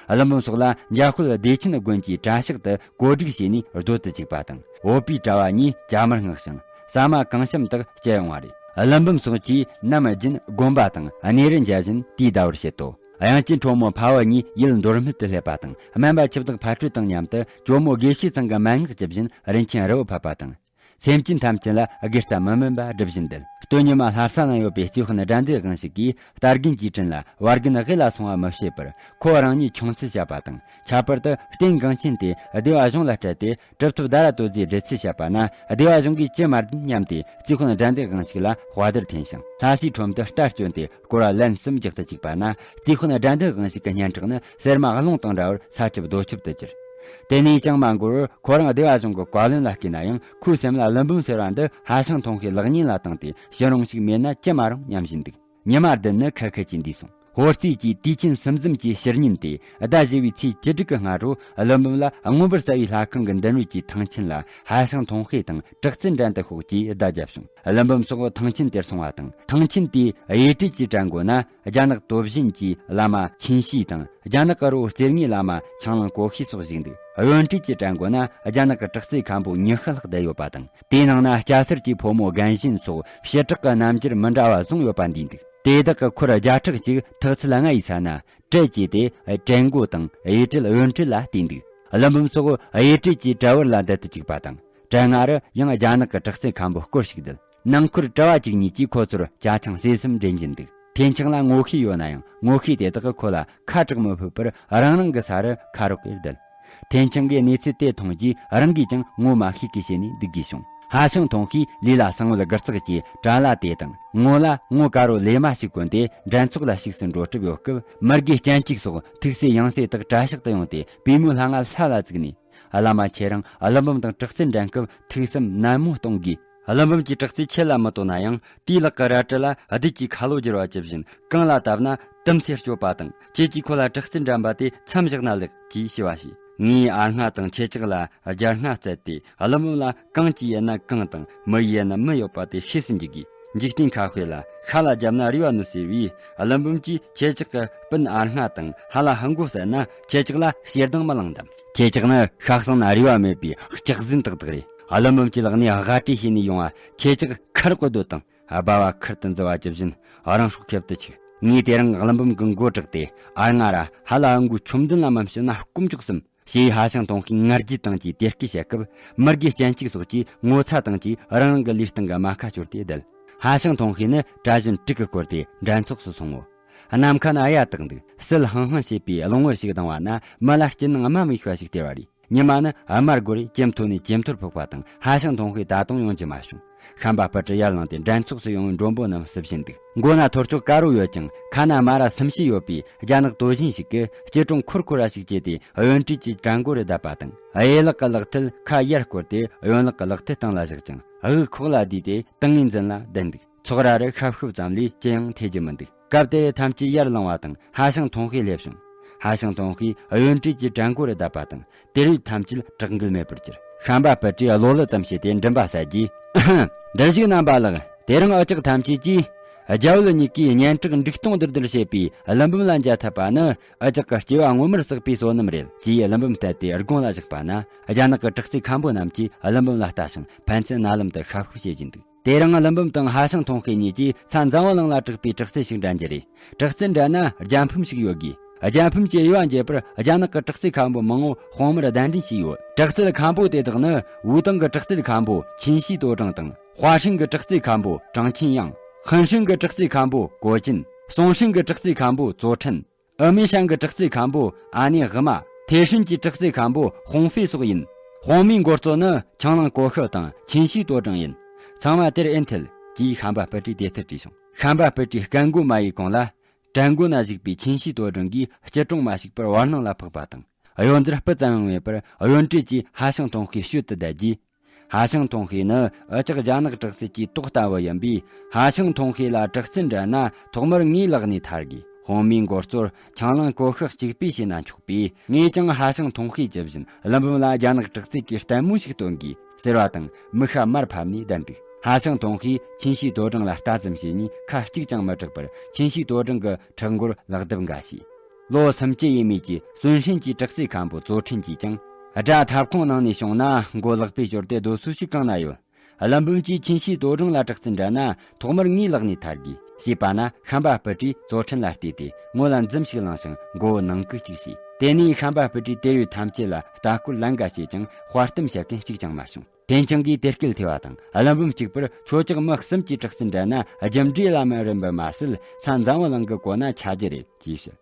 ཀླུ་འབུམ་སོགས་ལ་འཇམ་དཔལ་བདེ་ཆེན་དགོན་གྱི་གྲྭ་ཤག་ཏུ་བཀོད་སྒྲིག་བྱས་ནས་སྡོད་དུ་བཅུག་པ་དང་། བོད་པའི་གྲྭ་བ་གཉིས་ཇ་མར་མངགས་ཤིང་ཟ་མ་གང་བཤམས་དག་སྤྱད་ཡོང་བ་རེད། ཀླུ་འབུམ་སོགས་ཀྱིས་ནམ་རྒྱུན་དགོན་པ་དང་གནས་རི་མཇལ་བཞིན་དུས་ཟླ་བར་བྱེད་དོ། དབྱངས་ཅན་གྲོགས་མོ་ཕ་བུ་གཉིས་ཡུལ་མདོ་སྨད་དུ་སླེབས་པ་དང་། སྨན་པ་ཆིབས་བདག་ཕ་སྤྲུལ་དང་མཉམ་དུ་ཇོ་མོ་དགེ་བཤེས་ཚང་གི་མན་ངག་ཇི་བཞིན་རིན་ཆེན་རི་བོ་ཕབ་པ་དང་། སེམས་ཅན་ཐམས་ཅད་ལ་དགེ་རྩ་མི་དམན་པ་སྒྲུབ་བཞིན་འདུག། སྟོད་ཉི་མ་ལྷ་ས་ན་ཡོད་པའི་རྩིས་དཔོན་དགྲ་འདུལ་དབང་ཕྱུག་གིས་རྟ་རྒན་གྱི་དྲིན་ལ་བར་རྒན་དབུས་ལ་སོང་བ་མི་བྱེད་པར། ཁོ་རང་ཉིད་ཆུང་ཚུལ་བྱ་བ་དང་། ཁྱད་པར་དུ་རྟེན་འགངས་ཆེན་དེ་སྡེ་བ་གཞུང་ལ་སྤྲད་དེ་གྲུབ་ཐོབ་ཟླ་ར་དོ་རྫིས་འབྲེལ་ཚུལ་བྱས་པ་ན། སྡེ་བ་གཞུང་གིས་ཅི་མ་བདེན་སྙམ་སྟེ་རྩིས་དཔོན་དགྲ་འདུལ་དབང་ཕྱུག་ལ་དཔའ་དར་འཐེན་ཞིང་། ལྷ་སའི་ཁྲོམ་དུ་རྟ་བསྐྱོན་ཏེ་སྐོར་བ་ལན་གསུམ་རྒྱག་ཏུ་བཅུག་པ་ན། རྩིས་དཔོན་དགྲ་འདུལ་དབང་ཕྱུག་གི་སྙན་གྲགས་ནི་གསེར་མ་རླུང་དང་འདྲ་བར་ས་ཁྱབ་རྡོ་ཁྱབ་ཏུ་གྱུར། དེ་ནས་ཅང་མ་འགོར་བར་ཁོ་རང་སྡེ་བ་གཞུང་གི་བཀའ་བློན་ལ་བསྐོས་ན་ཡང་། ཁོའི་སེམས་ལ་ཀླུ་འབུམ་ཟེར་བ་འདི་ཧ་ཤང་ཐོང་ཤེས་ལག་ཉེས་ལ་བཏང་སྟེ་ཕྱིར་འོང་ཞིག་མེད་ན་ཅི་མ་རུང་སྙམ་བཞིན་འདུག། ཉི་མ་བདུན་ནི་ཁ་ཁ་གྱིས་འདས་སོང་། ཧོར་རྩིས་ཀྱི་དུས་ཆེན་སུམ་འཛོམས་ཀྱི་ཕྱི་ཉིན་ཏེ། ཟླ་བཞི་བའི་ཚེས་བཅུ་དྲུག་གི་སྔ་དྲོ། ཀླུ་འབུམ་ལ་མངོན་པར་གསལ་བའི་ལྷ་ཁང་གི་མདུན་རོལ་གྱི་ཐང་ཆེན་ལ་ཧ་ཤང་ཐོང་ཤེས་དང་དྲག་རྩལ་འགྲན་དུ་ཤོག་ཅེས་བརྡ་བརྒྱབ་བྱུང་། ཀླུ་འབུམ་སོགས་ཐང་ཆེན་དེར་སོང་བ་དང་། ཐང་ཆེན་དེའི་གཡས་གྲལ་གྱི་གྲལ་མགོ་ན་རྒྱ་ནག་སྟོབས་ཞན་གྱི་བླ་མ་ཆིན་ཤིས་དང་། རྒྱ་ནག་གི་རི་བོ་རྩེ་ལྔའི་བླ་མ་ཆང་ལང་གོ་ཤིས་སོགས་བཞུགས་འདུག། གཡོན་གྲལ་གྱི་གྲལ་མགོ་ན་རྒྱ་ནག་གི་དྲག་རྩལ་མཁན་པོ་ཉི་ཤུ་ལྷག་བསྡད་ཡོད་པ་དང་། དེའི་ནང་ན་སྐྱ་སེར་གྱི་ཕོ་མོ་རྒན་གཞོན་སོགས་བྱེ་བྲག་གི་རྣམ་འགྱུར་མི་འདྲ་བ་བཟུང་ཡོད་པ་འདུས་འདུག། དེ་དག་གི་ཁོར་བརྒྱ་ཕྲག་གཅིག་ཐག་ཚད་ལྔ་ཡི་ས་ན་གྲལ་གྱིས་ཏེ། གྲལ་མགོ་དང་གཡས་གྲལ་གཡོན་གྲལ་ལ་བལྟས་འདུག། ཀླུ་འབུམ་སོགས་གཡས་གྲལ་གྱི་གྲལ་བར་ལ་བསྡད་དུ་བཅུག་པ་དང་། གྲལ་སྔ་རུ་ཡང་རྒྱ་ནག་གི་དྲག་རྩལ་མཁན་པོ་སྐོར་ཞིག་བསྡད། ནང་ཁུལ་གྲྭ་བ་གཅིག་གཉིས་ཀྱིས་ཁོ་ཚོར་ཇ་ཆང་ཟས་གསུམ་འདྲེན་གྱིན་འདུག། ཐེན་ཆང་ལ་ངོ་ཤེས་ཡོད་ན་ཡང་། ངོ་ཤེས་དེ་དག་གིས་ཁོ་ལ་ཁ་གྲག་མི་ཕོད་པར། རང་རང་གི་ས་རུ་ཁ་རོག་གེར་བསྡད། ཐེན་ཆང་གིས་གནས་ཚུལ་དེ་མཐོང་རྗེས། རང་གིས་ཀྱང་ངོ་མ་ཤེས་ཀི་བྱས་ནས་འདུག་དགོས་བྱུང་། ཧ་ཤང་ཐོང་ཤིས་ལུས་ལ་གསང་བའི་དགུ་རྩག་གི་དྲ་ལ་དེ་དང་། ངོ་ལ་ངོ་དཀར་བོ་ལེ་མ་ཞིག་གོན་ཏེ། འགྲན་ཚོགས་ལ་ཞུགས་སུ་འགྲོ་གྲབས་ཡོད་སྐབས། མི་དགེ་སྤྱན་གཅིག་སོགས་ཐུགས་སྲས་ཡང་སྲས་དག་གྲྭ་ཤག་ཏུ་ཡོང་སྟེ། པུས་མོའི་ལྷ་ང་ས་ལ་བཙུགས་ནས། བླ་མ་ཁྱེད་རང་ཀླུ་འབུམ་དང་དྲག་རྩལ་འགྲན་སྐབས་ཐུགས་བསམ་ནན་མོ་གཏོང་དགོས། ཀླུ་འབུམ་གྱི་དྲག་རྩལ་ཆེད་ལ་མི་དོ་ན་ཡང་། དེའི་ལག་གི་རལ་གྲི་ལ་བདུད་ཀྱི་ཁ་ལོ་བསྒྱུར་བ་ཇི་བཞིན། གང་ལ་བཏབ་ན་དུམ་སེ་གཅོད་པ་དང་། ཁྱེད་ཀྱིས་ཁོ་ལ་དྲག་རྩལ་འགྲན་པ་དེ་མཚམས་བཞག་ན་ལེགས་ཅེས་ཞུ་བ་ཞིག། ངས་ཨ་སྔ་དང་ཁྱེད་ཅག་ལ་རྒྱ་སྔ་བསྩལ་ཏེ། ཀླུ་འབུམ་ལ་གང་གིས་ཡིན་ན་གང་དང་། མི་ཡིས་ཡིན་ན་མི་ཡོད་པ་དེ་ཤེས་སུ་འཇུག་དགོས། འཇིག་རྟེན་ཁ་དཔེ་ལ་ཤ་ལ་བརྒྱབ་ན་རུས་པ་ནོར་ཟེར་བས། ཀླུ་འབུམ་གྱིས་ཁྱེད་ཅག་གི་སྤུན་ཨ་ལྔ་དང་ཤ་ལ་ཧ་མགོ་བསད་ན་ཁྱེད་ཅག་ལ་ཞེ་སྡང་མི་ལངས་དམ། ཁྱེད་ཅག་ནི་ཤ་གསོན་ན་རུས་པ་མེད་པའི་སྐྱག་རྫུན་དག་དག་རེད། ཀླུ་འབུམ་གྱི་ལག་ནས་དགའ་བྲལ་བྱས་ནས་ཡོང་བ་ཁྱེད་ཅག་ཁར་བཀོད་དོ་དང་། སྦ་བ་ཁུར་དུ་འཛུལ་བ་ཇི་བཞིན་རང་སྲོག་ཁེབས་དུ་ཆུག་ངས་དེ་རིང་ཀླུ་འབུམ་གྱི་མགོ་བྲེགས་ཏེ་ཨ་ང་ར་ཧ་ལ་ཧ་མགོའི་ཆོམ་མདུན་ལ་མ་བྱིན་ན་སྐོམ་འཇོག་སམ། ཞེས་ཧ་ཤང་ཐོང་ཤིས་ང་རྒྱལ་དང་བཅས་དེ་སྐད་བཤད་སྐབས། མི་དགེ་སྤྱན་གཅིག་སོགས་ཀྱིས་ངོ་ཚ་དང་བཅས་རང་རང་གི་ལུས་སྟེང་གི་རྨ་ཁ་བསྐྱོར་ཏེ་བསྡད། ཧ་ཤང་ཐོང་ཤིས་ནི་གྲྭ་བཞིན་དྲུག་གིས་བསྐོར་ཏེ་འགྲན་ཚོགས་སུ་སོང་ངོ་། ནམ་མཁའ་ན་ཨ་ཡ་དག་འདུག་སིལ་ཧང་ཧང་བྱེད་པའི་རླུང་བུ་ཞིག་ལྡང་བ་ན་མི་ལ་སྐྱིད་སྣང་དམའ་མི་ཤོད་ཞིག་སྟེར་བ་རེད། ཉི་མ་ནི་དམར་སྒོར་ཇེ་མཐོ་ནས་ཇེ་མཐོར་ཕོག་པ་དང་ཧ་ཤང་ཐོང་ཤིས་ད་དུང་ཡོང་རྒྱུ་མ་བྱུང་། ཤམ་པ་སྤུ་གྲི་ཡར་ལངས་ཏེ་འགྲན་ཚོགས་སུ་ཡོང་བའི་མགྲོན་པོ་རྣམས་བསུ་བཞིན་འདུག་མགོ་ན་ཐོར་ཅོག་དཀར་པོ་ཡོད་ཅིང་ཁ་ན་མ་ར་སུམ་ཤེས་ཡོད་པའི་རྒྱ་ནག་དོ་བཞིན་ཞིག་གིས་སྐྱིལ་ཀྲུང་འཁོར་འཁོར་བ་ཞིག་བྱས་ཏེ་གཡོན་གྲལ་གྱི་གྲལ་མགོ་རུ་བསྡད་པ་དང་། གཡས་ལག་གི་ལག་མཐིལ་ཁ་ཡར་བསྐོར་ཏེ་གཡོན་ལག་གི་ལག་མཐིལ་སྟེང་ལ་བཞག་ཅིང་དབུགས་ཁོག་ལ་བསྡུས་ཏེ་ཏིང་ངེ་འཛིན་ལ་བསྡད་འདུག་ཚོགས་ར་རུ་ཤབ་ཤུབ་ཙམ་ལས་ཅི་ཡང་ཐོས་རྒྱུ་མི་འདུག་སྐབས་དེར་ཐམས་ཅད་ཡར་ལངས་པ་དང་ཧ་ཤང་ཐོང་ཤིས་སླེབས་བྱུང་། ཧ་ཤང་ཐོང་ཤིས་གཡོན་གྲལ་གྱི་གྲལ་མགོ་རུ་བསྡད་པ་དང་། དེར་ཡོད་ཐམས་ཅད་དྲག་འགུལ་མེད་པར་གྱུར། ཤམ་པ་སྤུ་གྲིས་བློ་ལུ་ཙམ་བྱས་ཏེ་མགྲིན་པ་བསལ་རྗེས། འདིར་བཞུགས་རྣམ་པ་ལགས། དེ་རིང་འུ་ཅག་ཐམས་ཅད་ཀྱིས་རྒྱ་བོད་གཉིས་ཀའི་གཉེན་གྲགས་འགྲིག་སྟོང་དིར་དིར་བྱེད་པའི་ཀླུ་འབུམ་ལ་མཇལ་ཐུབ་པ་ནི་འུ་ཅག་གི་སྐྱེ་བ་སྔོན་མར་བསགས་པའི་བསོད་ནམས་རེད། ཅེས་ཀླུ་འབུམ་བསྟན་ཏེ་དགུང་ལ་བཞག་པ་ན། རྒྱ་ནག་གི་དྲག་རྩལ་མཁན་པོ་རྣམས་ཀྱིས་ཀླུ་འབུམ་ལ་ལྟ་ཞིང་ཕན་ཚུན་རྣ་ལམ་དུ་ཤབ་ཤུབ་བྱེད་བཞིན་འདུག་དེ་རིང་ཀླུ་འབུམ་དང་ཧ་ཤང་ཐོང་ཤིས་གཉིས་ཀྱིས་ས་འཛམ་བུ་གླིང་ལ་གྲགས་པའི་དྲག་རྩལ་ཞིག་འགྲན་རྒྱུ་རེད། དྲག་རྩལ་འགྲན་ན་རྒྱལ་ཕམ་ཞིག་ཡོད་དགོས། རྒྱལ་ཕམ་གྱི་དབྱེ་བ་འབྱེད་པར་རྒྱ་ནག་གི་དྲག་རྩལ་མཁན་པོ་མང་བོ་དཔུང་དམག་གདན་འདྲེན་བྱས་ཡོད། དྲག་རྩལ་མཁན་པོ་དེ་དག་ནི་ཝུའུ་ཏང་གི་དྲག་རྩལ་མཁན་པོ་ཆིན་ཤིས་ཏོ་ཀྲང་དང་། ཧྭ་ཧྲན་གྱི་དྲག་རྩལ་མཁན་པོ་ཀྲང་ཆིན་ཡང་། ཧན་ཧྲན་གྱི་དྲག་རྩལ་མཁན་པོ་གོ་ཅིན། སུང་ཧྲན་གྱི་དྲག་རྩལ་མཁན་པོ་ཙོ་ཁྲིན། ཨུ་མེ་ཤང་གི་དྲག་རྩལ་མཁན་པོ་ཨ་ནེ་དབུ་མ། ཐེ་ཧྲིན་གྱི་དྲག་རྩལ་མཁན་པོ་ཧོང་ཧྥེ་སོགས་ཡིན། དཔང་མིའི་མགོ་གཙོ་ནི་ཆང་ལང་གོ་ཤི་དང་ཆིན་ཤིས་ཏོ་ཀྲང་ཡིན། ཚང་མ་དེར་ཨེ་འཐད། ཅེས་ཤམ་པ་སྤུ་གྲིས་དེ་ལྟར་དྲིས་བྱུང་། ཤམ་པ་སྤུ་གྲིའི་སྐད་མགོ་མ་ཡི་གོང་ལ། གྲལ་མགོ་ན་བཞུགས་པའི་ཆིན་ཤིས་ཏོ་ཀྲང་གིས་སྐྱིལ་ཀྲུང་མ་ཞིག་པར་བར་སྣང་ལ་འཕགས་པ་དང་། གཡོ་འཛེར་སྤུ་ཙམ་ཡང་མེད་པར་གཡོན་གྲལ་གྱི་ཧ་ཤང་ཐོང་ཤིས་ཤུལ་དུ་བསྡད་རྗེས། ཧ་ཤང་ཐོང་ཤིས་ནི་འུ་ཅག་རྒྱ་ནག་དྲག་རྩལ་གྱི་ཏོག་ལྟ་བུ་ཡིན་པས། ཧ་ཤང་ཐོང་ཤིས་ལ་དྲག་རྩལ་འགྲན་ན་ཐོག་མར་ངའི་ལག་ནས་ཐར་དགོས། དཔང་མིའི་མགོ་གཙོར་ཆང་ལང་གོ་ཤི་གཅིག་པུས་བྱས་ན་ཆོག་པས། ངས་ཀྱང་ཧ་ཤང་ཐོང་ཤིས་ཇི་བཞིན་ཀླུ་འབུམ་ལ་རྒྱ་ནག་དྲག་རྩལ་གྱི་ལྟད་མོ་ཞིག་སྟོན་དགོས་ཟེར་བ་དང་། མིག་ཤ་མར་ཕབ་ནས་བསྡད་འདུག་ཧ་ཤང་ཐོང་ཤིས་ཆིན་ཤིས་ཏོ་ཀྲང་ལ་ལྟ་ཙམ་བྱས་ནས་ཁ་གཅིག་ཀྱང་མི་གྲག་པར་ཆིན་ཤིས་ཏོ་ཀྲང་གི་ཕྲག་མགོར་ལག་རྡེབ་འགའ་བྱས། ལོ་སུམ་ཅུ་ཡས་མས་ཀྱི་སུན་ཧྲིན་གྱི་དྲག་རྩལ་མཁན་པོ་ཙོ་ཁྲིན་གྱིས་ཀྱང་། དགྲ་ཐབ་ཁུང་ནང་ནས་བྱུང་ན་མགོ་ལག་པས་བསྐྱོར་ཏེ་སྡོད་ས་ཞིག་གང་ན་ཡོད། ཀླུ་འབུམ་གྱིས་ཆིན་ཤིས་ཏོ་ཀྲང་ལ་དྲག་རྩལ་འགྲན་ན་ཐོག་མར་ངའི་ལག་ནས་ཐར་དགོས་ཞེས་པ་ན། ཤམ་པ་སྤུ་གྲིས་ཙོ་ཁྲིན་ལ་བལྟས་ཏེ་ངོ་ལ་འཛུམ་ཞིག་བླངས་ཤིང་མགོ་བོ་ནང་བཀུག་ཅིག་བྱས། དེ་ནས་ཤམ་པ་སྤུ་གྲིས་དེར་ཡོད་ཐམས་ཅད་ལ་ལྟ་སྐོར་ལན་འགའ་བྱས་ཀྱང་དཔའ་གཏམ་བཤད་མཁན་གཅིག་ཀྱང་མ་བྱུང་། ཐེན་ཆང་གིས་དེ་སྐད་ཐོས་པ་དང་། ཀླུ་འབུམ་གཅིག་པུར་ཁྱོད་ཅག་མི་གསུམ་གྱིས་དྲག་རྩལ་འགྲན་ན་རྒྱུ་འབྲས་བླ་མེད་རེད་པ་མ་ཟད། ས་འཛམ་བུ་གླིང་གི་གོ་ན་ཆ་རྒྱུ་རེད་ཅེས་བཤད།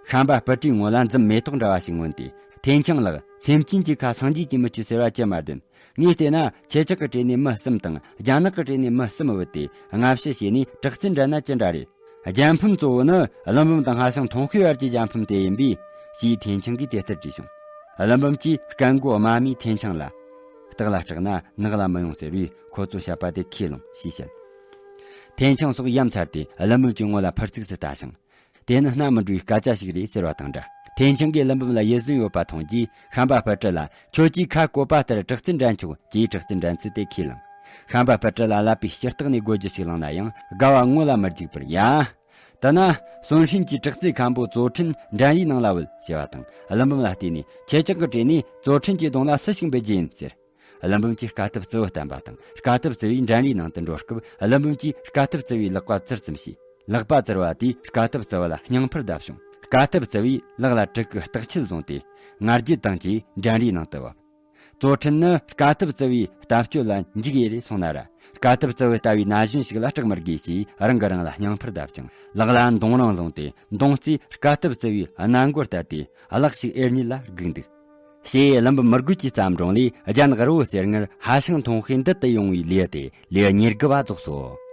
ཤམ་པ་སྤུ་གྲིའི་ངོ་ལ་འཛུམ་མེ་ཏོག་འདྲ་བ་ཞིག་མངོན་ཏེ། ཐེན་ཆང་ལགས། སེམས་ཅན་གྱི་ཁ་སངས་རྒྱས་ཀྱི་མི་ཆོས་ཟེར་བ་ཅི་མ་བདེན། ངས་བལྟས་ན་ཁྱེད་ཅག་གི་གྲས་ནས་མི་གསུམ་དང་རྒྱ་ནག་གི་གྲས་ནས་མི་གསུམ་བུད་དེ་སྔ་ཕྱི་བྱས་ནས་དྲག་རྩལ་འགྲན་ན་ཅི་འདྲ་རེད། རྒྱལ་ཕམ་གཙོ་བོ་ནི་ཀླུ་འབུམ་དང་ཧ་ཤང་ཐོང་ཤིས་བར་གྱི་རྒྱལ་ཕམ་དེ་ཡིན་པས། ཞེས་ཐེན་ཆང་གིས་དེ་ལྟར་དྲིས་བྱུང་། ཀླུ་འབུམ་གྱིས་སྐད་མགོ་དམའ་མོས་ཐེན་ཆང་ལ། སྟག་ལ་སྐྲག་ན་ནགས་ལ་མི་ཡོང་ཟེར་བས། ཁོ་ཚོས་བཤད་པ་དེ་ཁས་བླངས་ཞེས་བཤད། ཐེན་ཆང་སོགས་ཡ་མཚར་ཏེ་ཀླུ་འབུམ་གྱི་ངོ་ལ་ཕར་ཚིགས་སུ་ལྟ་ཞིང་། དེ་ནི་སྣ་མི་འགྲོའི་སྐད་ཆ་ཞིག་རེད་ཟེར་བ་དང་འདྲ། ཐེན་ཆང་གིས་ཀླུ་འབུམ་ལ་ཡིད་བཟུང་ཡོད་པ་མཐོང་རྗེས། ཤམ་པ་སྤུ་གྲི་ལ། ཁྱོད་ཀྱིས་ཁ་བཀོད་པ་ལྟར་དྲག་རྩལ་འགྲན་ཆོག་ཅེས་དྲག་རྩལ་འགྲན་ཚུལ་དེ་ཁས་བླངས། ཤམ་པ་སྤུ་གྲི་ལ་ཀླད་པའི་ལྕགས་ཐག་ནས་རྒོལ་རྒྱུ་ཞིག་བླངས་ན་ཡང་། དགའ་བ་ངོ་ལ་མི་འཇིགས་པར། ཡ། དེ་ན་སུན་ཧྲིན་གྱི་དྲག་རྩལ་མཁན་པོ་ཙོ་ཁྲིན་འགྲན་རའི་ནང་ལ་བུད་ཅེས་པ་དང་། ཀླུ་འབུམ་ལ་བལྟས་ནས། ཁྱེད་ཅག་གི་གྲས་ནས་ཙོ་ཁྲིན་གྱི་གདོང་ལ་སུ་ཞིག་འབུད་རྒྱུ་ཡིན་ཟེར། ཀླུ་འབུམ་གྱིས་དཀའ་ཐུབ་རྩི་བོ་བསྟན་པ་དང་། དཀའ་ཐུབ་རྩི་བོས་འགྲན་རའི་ནང་དུ་འགྲོ་སྐབས། ཀླུ་འབུམ་གྱིས་དཀའ་ཐུབ་རྩི་བོའི་ལག་པ་བཙིར་ཙམ་བྱས། ལག་པ་བཙིར་བ་དེས་དཀའ་ཐུབ་རྩི་བོ་ལ་སྙིང་ཕུར་བརྡབས་བྱུང་། དཀའ་ཐུབ་རྩི་བོས་ལག་ལ་གྲི་གུ་རྟགས་ཆད་བཟུང་སྟེ། ང་རྒྱལ་དང་བཅས་འགྲན་རའི་ནང་དུ་བབས། ཙོ་ཁྲིན་ནི་དཀའ་ཐུབ་རྩི་བོའི་ལྟ་སྤྱོད་ལ་འཇིགས་ཡེ་རེ་སོང་ན་ར། དཀའ་ཐུབ་རྩི་བོ་ལྟ་བུའི་ན་གཞོན་ཞིག་ལ་སྐྲག་མི་དགོས་ཞེས་རང་གིས་རང་ལ་སྙིང་ཕུར་བརྡབས་ཀྱང་། ལག་ལ་མདུང་རིང་བཟུང་སྟེ། མདུང་རྩེས་དཀའ་ཐུབ་རྩི་བོའི་སྣ་མགོར་གཏད་དེ། གླགས་ཤིག་ཨེར་ཉིད་ལ་བསྒུགས་འདུག་ཞེས་ཀླུ་འབུམ་མི་རྒོད་ཀྱི་བརྩམས་སྒྲུང་ལས། རྒྱ་ནག་རི་བོ་རྩེ་ལྔར་ཧ་ཤང་ཐོང་ཤེས་འདི་ལྟར་ཡོང་བའི་ལེའུ་སྟེ། ལེའུ་ཉེར་དགུ་བ་རྫོགས་སོ།